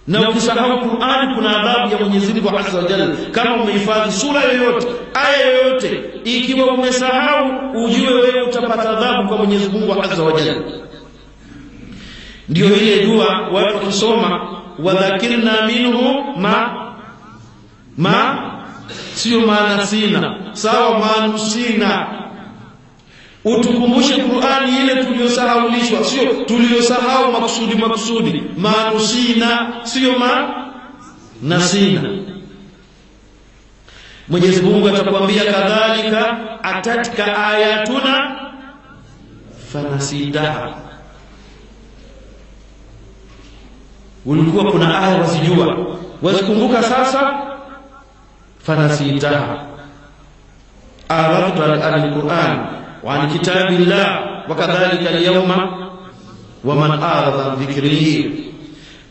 Na ukisahau Qur'an kuna adhabu ya Mwenyezi Mungu Azza wa Jalla. Kama umehifadhi sura yoyote, aya yoyote, ikiwa umesahau, ujue wewe utapata adhabu kwa Mwenyezi Mungu Azza wa Jalla. Ndio ile dua watu wakisoma, wadhakirna minhu ma sio maana sina, sawa manusina, utukumbushe Qur'ani ile tuliyosahaulishwa, sio tuliyosahau makusudi, manusina sio ma nasina. Mwenyezi Mungu atakwambia kadhalika atatka ayatuna fanasitaha. Ulikuwa kuna aya wazijua, wazikumbuka sasa, fanasitaha. Aradtu al-Qur'an wa an kitabillah wa kadhalika al-yawma wa man arada an dhikrihi.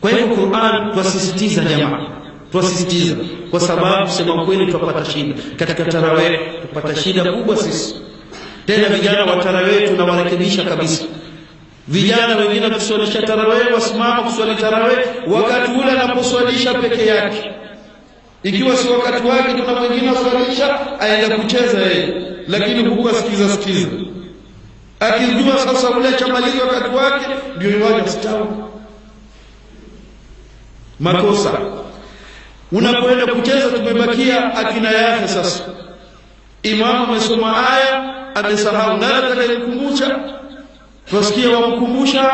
Kwa hivyo Qur'an twasisitiza jamaa, twasisitiza, kwa sababu sema kweli tupata shida katika tarawih, tupata shida kubwa sisi. Tena vijana wa tarawih tunawarekebisha kabisa. Vijana wengine kuswalisha tarawih, wasimama kuswali tarawih wakati ule anaposwalisha peke yake, ikiwa si wakati wake, kuna mwingine aswalisha aenda kucheza yeye, lakini huku asikiza sikiza, akijua sasa ule chamaliza wakati wake ndio yuaje stawi. Makosa unapoenda kucheza, tumebakia akina yake sasa. Imamu amesoma aya amesahau, nani atakayekumbusha? Tusikie wamkumbusha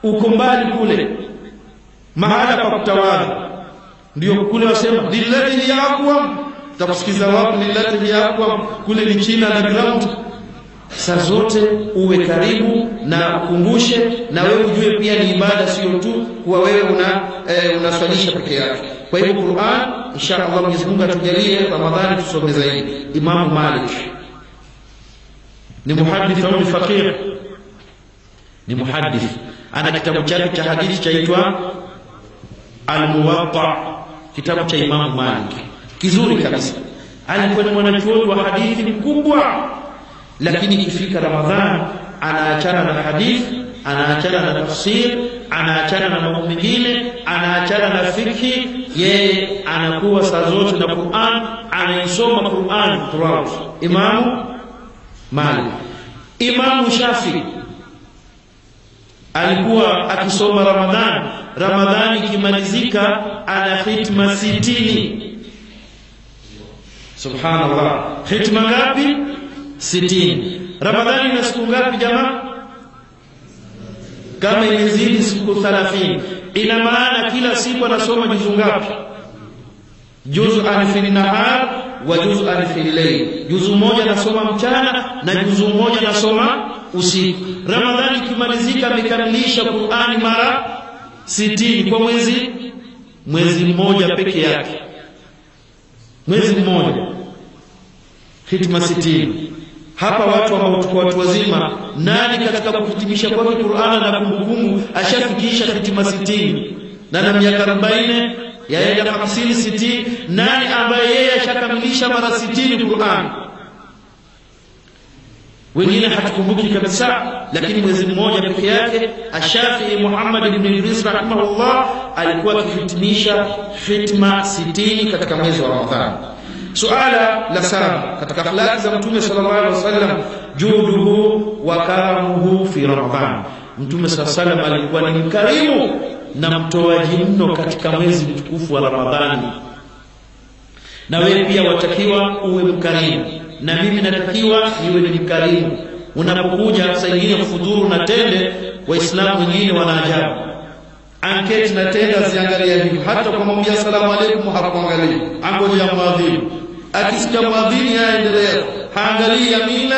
uko mbali kule mahala pa kutawala, ndio kule wasema lillati hiya aqwam. Takusikiza wapi lillati hiya aqwam? Kule ni China na ground. Saa zote uwe karibu na ukumbushe, na wewe ujue pia ni ibada, sio tu kuwa wewe unaswalisha peke yake. Kwa hivyo Qur'an, insha Allah Mwenyezi Mungu atujalie Ramadhani tusome zaidi. Imamu Malik ni muhadith au ni faqih? Ni muhadith. Ana kitabu chake cha hadithi chaitwa Al-Muwatta, kitabu cha Imamu Malik kizuri kabisa. Alikuwa ni mwanachuoni wa hadithi mkubwa, lakini ikifika Ramadhan anaachana na hadithi, anaachana na tafsir, anaachana na mambo mengine, anaachana na fikhi. Yeye anakuwa saa zote na Qur'an, anaisoma Qur'an throughout. Imamu Malik. Imamu Shafi alikuwa akisoma Ramadhan, Ramadhani ikimalizika ana hitma 60. Subhanallah, hitma ngapi? 60. Ramadhani ina siku ngapi jamaa? Kama imezidi siku 30, ina maana kila siku anasoma juzu ngapi? Juz'an fi nahar wa juz'an fi layl. Juzu moja anasoma mchana na juzu moja anasoma usiku. Ramadhani ikimalizika amekamilisha Qur'ani mara 60 kwa mwezi mmoja peke yake. Mwezi mmoja hitma 60. Hapa watu ambao tuko watu wazima, nani katika kuhitimisha kwake Qur'an na kumbukumbu ashafikisha hitima 60 na miaka 40 yaenda 50 60? Nani ambaye yeye ashakamilisha mara 60 Qur'an? Wengine hatukumbuki kabisa, lakini mwezi mmoja peke yake Ash-Shafi'i Muhammad ibn Idris rahimahullah alikuwa akihitimisha hitma 60 katika mwezi wa Ramadhani. Suala la saba katika akhlaq za Mtume sallallahu alaihi wasallam, juduhu wa karamuhu fi Ramadhan. Mtume sallallahu alaihi wasallam alikuwa ni mkarimu na mtoaji mno katika mwezi mtukufu wa Ramadhani. Na wewe pia watakiwa uwe mkarimu, na mimi natakiwa niwe ni mkarimu. Unapokuja saa nyingine kufuturu na tende, Waislamu wengine wanaajabu, anketi na tende asiangalia hivi, hata kumwambia salamu alaykum hakuangalia, angoja muadhini. Akisikia muadhini aendelea, haangalii yamina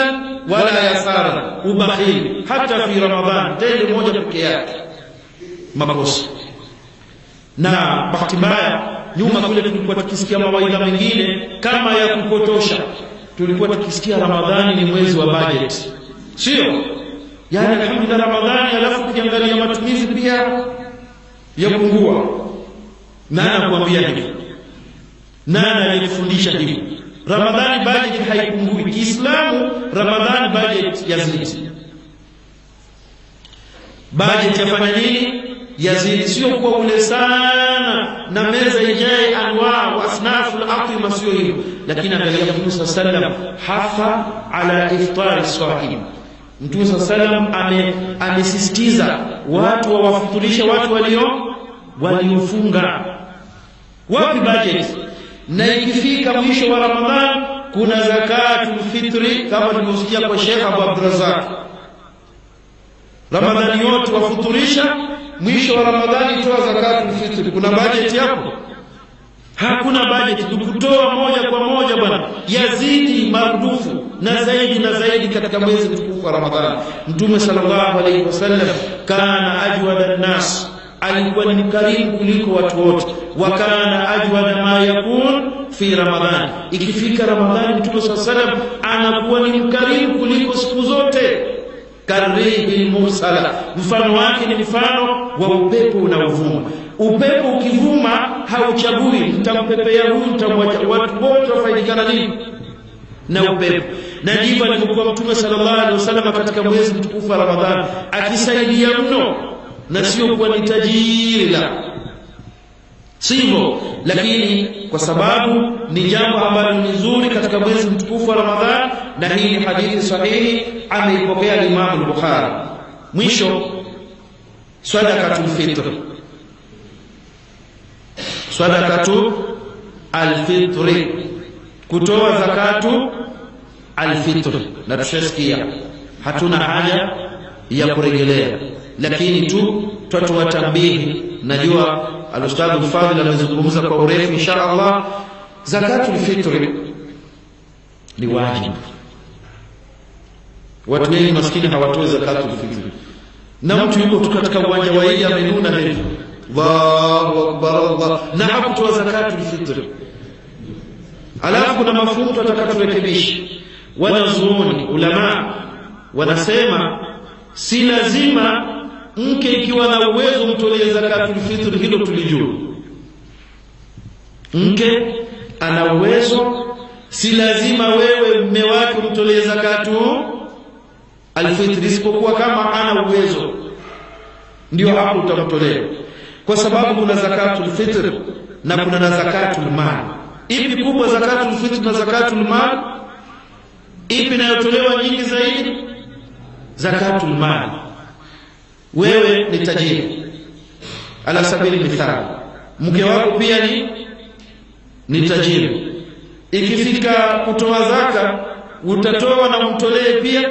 wala yasara. Ubakhili hata fi Ramadhan, tende moja peke yake makosa. Na bahati mbaya nyuma kule tulikuwa tukisikia mawaidha mengine kama ya kupotosha. Tulikuwa tukisikia Ramadhani ni mwezi wa budget, sio? Yaani alhamdulillah Ramadhani, alafu ukiangalia matumizi pia yapungua. Nani anakuambia hivi? Nani alifundisha hivi? Ramadhani budget haipungui. Kiislamu Ramadhani budget yazidi. Budget yafanya nini? Yazidi. Sio kwa ule sana na meza ijae anwa wa asnafu al-atima, sio hivyo. Lakini angalia Mtume sallam hafa ala iftari sahim. Mtume sallam amesisitiza watu wawafuturishe watu waliofunga. Wapi budget? Na ikifika mwisho wa Ramadhan kuna zakatul fitri kama tulivyosikia kwa Sheikh Abu Abdurrazzaq. Ramadhani yote wafuturisha, mwisho wa Ramadhani toa zakatul fitri. Kuna budget hapo? Hakuna budget. Kutoa moja kwa moja bwana, yazidi marudufu na zaidi na zaidi katika mwezi mtukufu wa Ramadhani. Mtume sallallahu alaihi wasallam kana ajwada nas, alikuwa ni mkarimu kuliko watu wote. Wa kana ajwada ma yakun fi Ramadhani. Ikifika Ramadhani Mtume sallallahu alaihi wasallam anakuwa ni mkarimu kuliko siku zote. Karihil mursala, mfano wake ni mfano wa upepo unaovuma. Upepo ukivuma hauchagui, mtampepea huyu mtamwacha, watu wote wafaidikana nini na upepo. Na ndivyo alivyokuwa Mtume sallallahu alaihi wasallam katika mwezi mtukufu wa Ramadhani, akisaidia mno, na sio kuwa ni tajiri, la sivyo, lakini kwa sababu ni jambo ambalo ni zuri katika mwezi mtukufu wa Ramadhani. Na hii ni hadithi sahihi, ameipokea Imam al-Bukhari. Mwisho, sadaqatul fitr. Sadaqatu al-fitri, kutoa zakatu al-fitr. Na tushasikia, hatuna haja ya kurejelea, lakini tu twatoa tambihi. Najua al-Ustadh Fadhil amezungumza kwa urefu insha Allah. Zakatul fitri ni wajibu, Watu wengi maskini hawatoi zakatul fitri, na mtu yuko tu katika uwanja wa Eid amenuna hivi, Allahu akbar Allah, na hakutoa zakatul fitri. Alafu kuna mafunzo tutakayorekebisha. Wanazuoni ulama wanasema si lazima mke ikiwa na uwezo mtolee zakatul fitri, hilo tulijua. Mke ana uwezo, si lazima wewe mume wake umtolee zakatul alfitri, isipokuwa kama ana uwezo ndio hapo utamtolea, kwa sababu kuna zakatul fitr na kuna na zakatul mal. Ipi kubwa, zakatul fitr na zakatul mal? Ipi inayotolewa nyingi zaidi? Zakatul mal. Wewe ni tajiri ala sabili mithali, mke wako pia ni tajiri. Ikifika kutoa zaka utatoa na umtolee pia,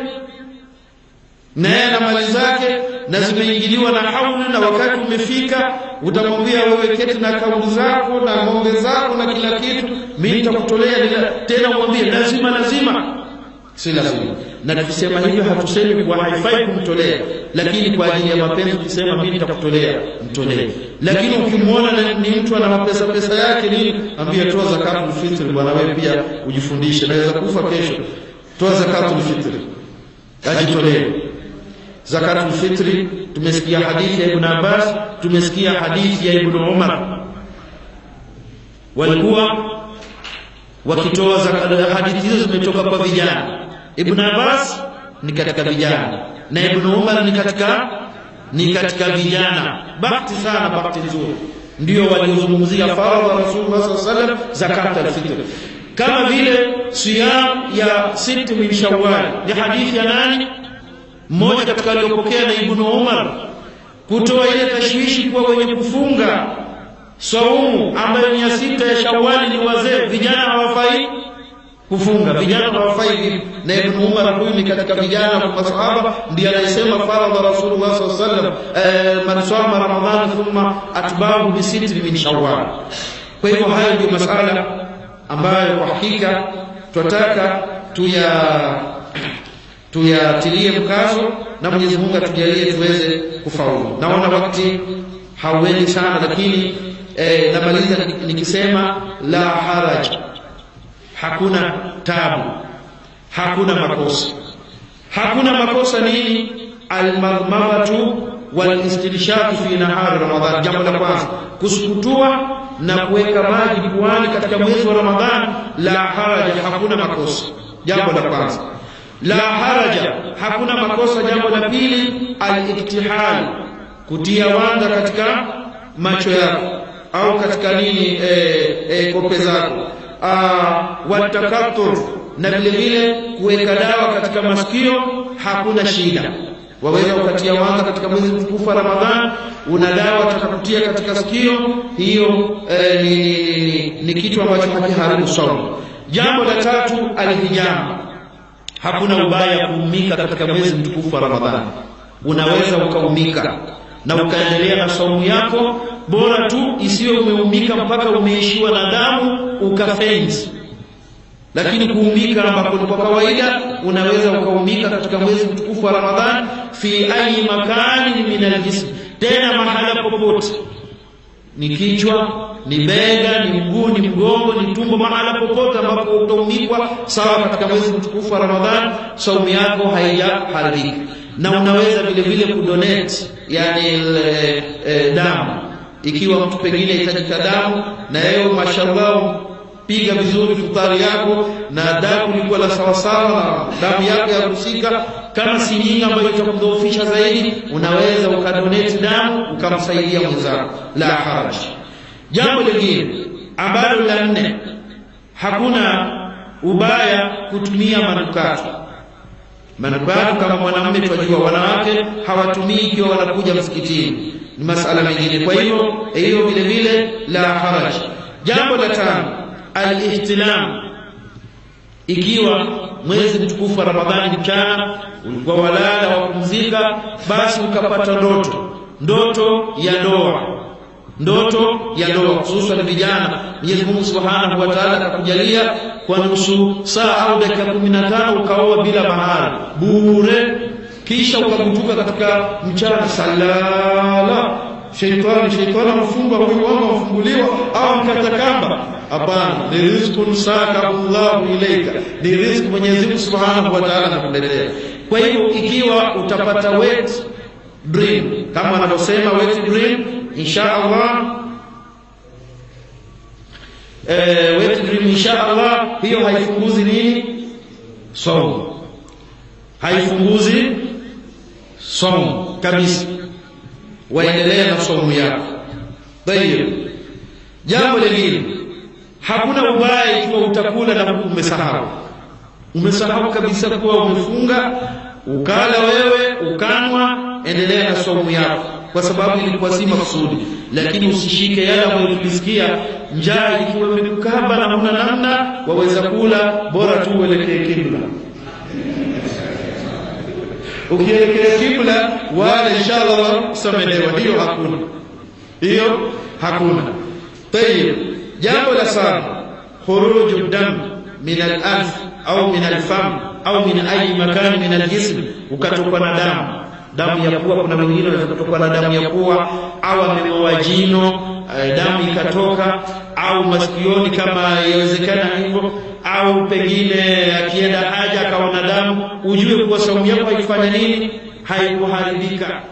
na yeye na mali zake na zimeingiliwa na hauli, na wakati umefika utamwambia wewe keti na kauli zako na ng'ombe zako na kila kitu, mimi nitakutolea. Tena umwambie lazima lazima, si lazima. Na tukisema hivyo hatusemi kwa haifai kumtolea, lakini kwa ajili ya mapenzi ukisema mimi nitakutolea, mtolee. Lakini ukimwona ni mtu ana mapesa pesa yake nini, ambie toa zakatul fitri bwana, wewe pia ujifundishe, naweza kufa kesho. Toa zakatul fitri, ajitolee zakatul fitri. Tumesikia hadithi ya Ibn Abbas, tumesikia hadithi ya Ibn Umar, walikuwa wakitoa zakat. Hadithi hizo zimetoka kwa vijana. Ibn Abbas ni katika vijana na Ibn Umar ni katika vijana. Bahati sana, bahati nzuri ndio waliozungumzia faradhi Rasulullah sallallahu alaihi wasallam zakatul fitri, kama vile siyam ya sita min Shawwal. Ni hadithi ya nani? Mmoja katika aliyopokea na Ibn Umar, kutoa ile tashwishi kwa wenye kufunga saumu ambayo ni ya sita ya Shawwal ni wazee, vijana hawafai kufunga, vijana hawafai. Na Ibn Umar huyu ni katika vijana wa masahaba, ndiye anayesema faradha Rasulullah sallallahu alaihi wasallam man sama Ramadhan thumma atba'ahu bi sittin min Shawwal. Kwa hivyo hayo ndio masala ambayo kwa hakika tunataka tuyatilie mkazo, na Mwenyezi Mungu atujalie tuweze kufaulu. Naona wakati hauendi sana, lakini namaliza nikisema la haraj, hakuna tabu, hakuna makosa. Hakuna makosa nini? Almadmadatu walistinshaqu fi nahari Ramadhan. Jambo la kwanza, kusukutua na kuweka maji puani katika mwezi wa Ramadhan, la haraja, hakuna makosa. Jambo la kwanza, la haraja, hakuna makosa. Jambo la pili, al-iktihal, kutia wanga katika macho yako au katika nini, kope zako, watakatur, na vile vile kuweka dawa katika masikio, hakuna shida. Waweza ukatia wanga katika mwezi mtukufu wa Ramadhan, una dawa utakakutia katika sikio, hiyo ni kitu ambacho hakiharibu saumu. Jambo la tatu, alhijama, hakuna ubaya kuumika katika mwezi mtukufu wa Ramadhani. Unaweza ukaumika na ukaendelea na saumu yako, bora tu isiwe umeumika mpaka umeishiwa na damu ukafenzi. Lakini kuumika ambako ni kwa kawaida, unaweza ukaumika katika mwezi mtukufu wa Ramadhani, fi ayi makani min aljism, tena mahala popote, ni kichwa, ni bega, ni mguu, ni mgongo, ni tumbo, mahala popote ambapo utaumikwa sawa katika mwezi mtukufu wa Ramadhani, saumu yako haijaharibika. Na unaweza vile vile kudonate, yani damu, ikiwa mtu pengine hitajika damu, na yeye mashallah piga vizuri futari yako na damu ilikuwa la sawasawa na damu yako ya kusika, kama si nyingi ambayo itakudhoofisha zaidi, unaweza ukadonate damu ukamsaidia mwenzako, la haraj. Jambo lingine ambalo la nne, hakuna ubaya kutumia manukato. Manukato kama mwanamume tunajua wanawake hawatumii ikiwa wanakuja msikitini, ni masala mengine. Kwa hivyo hiyo vile vile la haraj. Jambo la tano, al-ihtilam, ikiwa mwezi mtukufu wa Ramadhani mchana ulikuwa walala wapumzika, basi ukapata ndoto ya ndoa, Ndoto ya ndoa, hususan vijana. Mwenyezi Mungu Subhanahu wa Ta'ala akakujalia kwa nusu saa au dakika 15 ukaoa bila mahari bure, kisha ukagutuka katika mchana salala, sheitani amfunga huyu wangu amfunguliwa au mkata kamba. Hapana, ni rizqun saka Allahu ilaika, ni riziki Mwenyezi Mungu Subhanahu wa Ta'ala anakuletea. Kwa hiyo ikiwa utapata wet dream kama wanavyosema wet dream, insha Allah wet dream insha Allah, hiyo haifunguzi nini saumu, haifunguzi saumu kabisa, waendelee na saumu yako. Tayeb, jambo lingine, hakuna ubaya ikiwa utakula na umesahau, umesahau kabisa kuwa umefunga, ukala wewe ukanwa, endelea na saumu yako kwa sababu ilikuwa si maksudi. Lakini usishike yale ambayo tulisikia, njaa ikiwa imekukaba na huna namna, waweza kula, bora tu uelekee kibla. Ukielekea kibla wala inshallah samehewa, hiyo hakuna, hiyo hakuna. Tayeb, jambo la saba, khuruju dam min al-anf au min al-fam au min ayi makan min al-jism, ukatokwa na damu, damu ya pua. Kuna wengine wanatokwa na damu ya pua, au ameng'oa jino damu ikatoka, au masikioni kama yawezekana hivyo, au pengine akienda haja akaona damu, ujue kuwa saumu yako haikufanya nini, haikuharibika.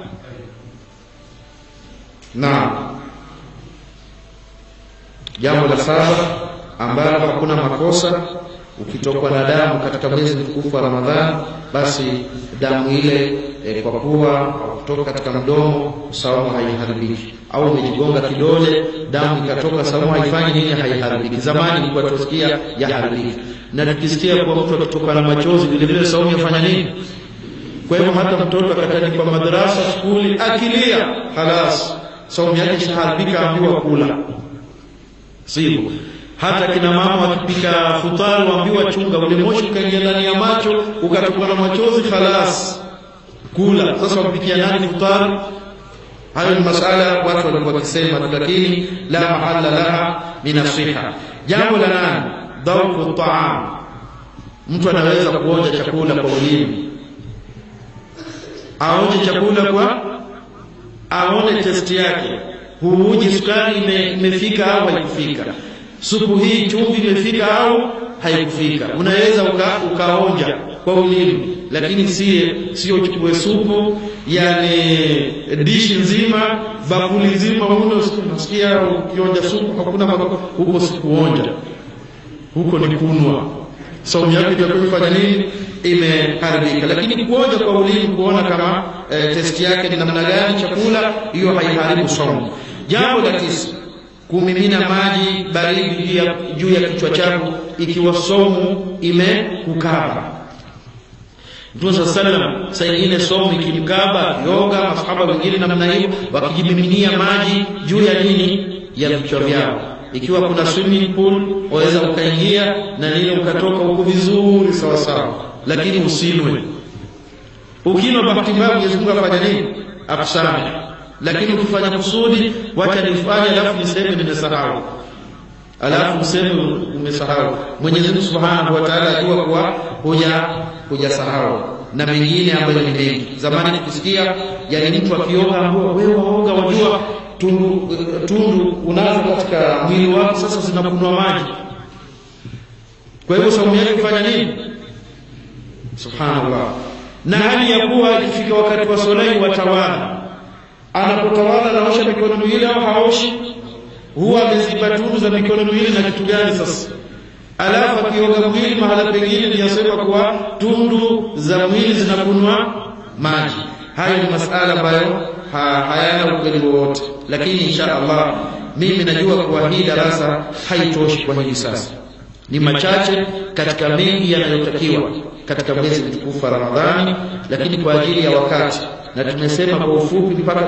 Naam, jambo la saba ambalo hakuna makosa, ukitokwa na damu katika mwezi mtukufu wa Ramadhani, basi damu ile kwa kuwa kutoka katika mdomo saumu haiharibiki, au umejigonga kidole damu ikatoka, saumu haifanyi nini, haiharibiki. Zamani ilikuwa tusikia yaharibiki, na tukisikia kwa mtu akitoka na machozi vile vile saumu yafanya nini. Kwa hivyo hata mtoto akatandikwa madrasa skuli akilia, halas saumu yake ishaharibika, ambiwa kula, sivyo? Hata kina mama wakipika futari waambiwa chunga ule moshi ukaingia ndani ya macho ukatoka na machozi, khalas kula. Sasa wapikia nani futari? Hayo ni masala watu walikuwa wakisema, lakini la mahala laha min nasiha. Jambo la nane, dhauku taam, mtu anaweza kuonja chakula kwa ulimi, aonje chakula kwa aone testi yake, huuji sukari imefika au haikufika, supu hii chumvi imefika au haikufika. Unaweza ukaonja kwa ulimi, lakini sio uchukue supu, yani dishi nzima, bakuli nzima, unasikia ukionja supu hakuna huko, sikuonja huko ni kunwa, saumu yako itakuwa imefanya nini, imeharibika. Lakini kuonja kwa ulimi, kuona kama testi yake ni namna gani chakula, hiyo haiharibu saumu. Jambo la tisa, kumimina maji baridi juu ya kichwa chako ikiwa saumu imekukaba. Mtume sallam saa nyingine saumu ikimkaba, yoga, masahaba wengine namna hiyo, wakijimiminia maji juu ya nini, ya vichwa vyao. Ikiwa kuna swimming pool waweza ukaingia na nini ukatoka huko vizuri sawa sawa, lakini usinwe. Ukinwa bahati mbaya Mwenyezi Mungu afanya nini, akusamehe. Lakini ukifanya kusudi, wacha nifanye alafu niseme nimesahau, alafu useme umesahau, Mwenyezi Mungu Subhanahu wa Ta'ala ajua kuwa hujasahau. Na mengine ambayo ni mengi. Zamani tukisikia yani mtu akioga, wewe waoga, wajua tundu unazo katika mwili wako, sasa zinakunwa maji, kwa hivyo saumu yake kufanya nini? Subhanallah. Na hali ya kuwa ikifika wakati wa swala watawala, anapotawala anaosha mikono miwili au haoshi? Huwa ameziba tundu za mikono miwili na kitu gani sasa? Alafu akioga mwili mahala pengine ni kuwa tundu za mwili zinakunwa maji. Hayo ni masala ambayo hayana ukweli wowote, lakini insha Allah mimi najua kuwa hii darasa haitoshi kwa hivi sasa, ni machache katika mengi yanayotakiwa katika mwezi mtukufu wa Ramadhani, lakini kwa ajili ya wakati, na tumesema kwa ufupi mpaka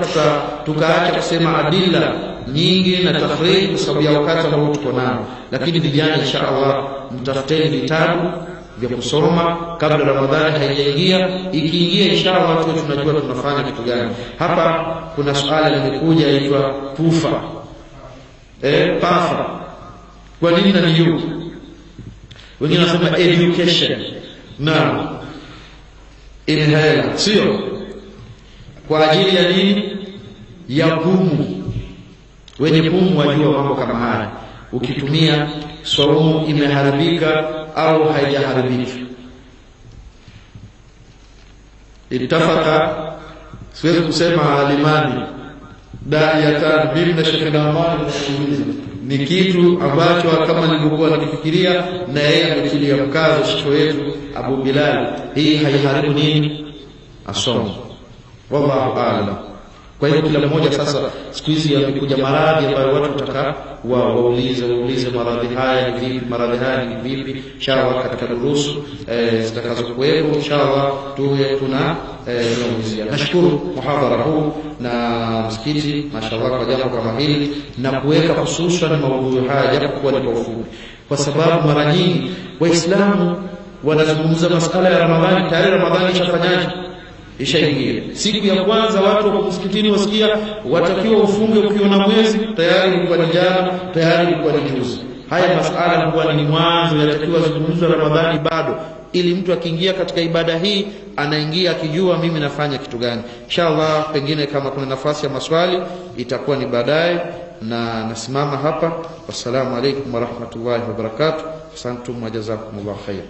tukaacha kusema adilla nyingi na tafriji kwa sababu ya wakati ambao tuko nao. Lakini vijana insha Allah mtafuteni vitabu vya kusoma kabla Ramadhani haijaingia. Ikiingia insha Allah tuwe tunajua tunafanya kitu gani. Hapa kuna suala limekuja inaitwa pufa. Pafa. Kwa nini na ni U? Wengine wanasema education na inhaler, sio kwa ajili ya nini? Ya pumu. Wenye pumu wajua mambo kama haya, ukitumia saumu imeharibika au haijaharibika. Itafaka, siwezi kusema alimani dayatan mimi na Sheikh Naamani ni kitu ambacho kama nilivyokuwa nikifikiria, na yeye ametilia mkazo shekhe wetu Abu Bilal, hii haiharibu nini asomo. Wallahu a'lam. Kwa hiyo kila mmoja sasa, siku hizi yamekuja maradhi ambayo watu wataka waulize maradhi haya ni vipi, maradhi haya ni vipi. Inshallah katika durusu zitakazokuwepo inshallah tuwe tuna tunaulizia. Nashukuru muhadhara huu na msikiti mashallah kwa jambo kama hili na kuweka hususan maudhui haya japo kwa ni kwa ufupi, kwa sababu mara nyingi Waislamu wanazungumza masala ya Ramadhani, tayari Ramadhani ishafanyaje, ishaingia. Siku ya kwanza watu wa msikitini wasikia watakiwa ufunge ukiona mwezi, tayari ilikuwa ni jana, tayari ilikuwa ni juzi. Haya masala huwa ni mwanzo, yatakiwa zungumzwa Ramadhani bado, ili mtu akiingia katika ibada hii anaingia akijua mimi nafanya kitu gani. Inshallah pengine kama kuna nafasi ya maswali itakuwa ni baadaye, na nasimama hapa. Wassalamu alaikum warahmatullahi wabarakatuh. Asantum wa jazakumullahu khair.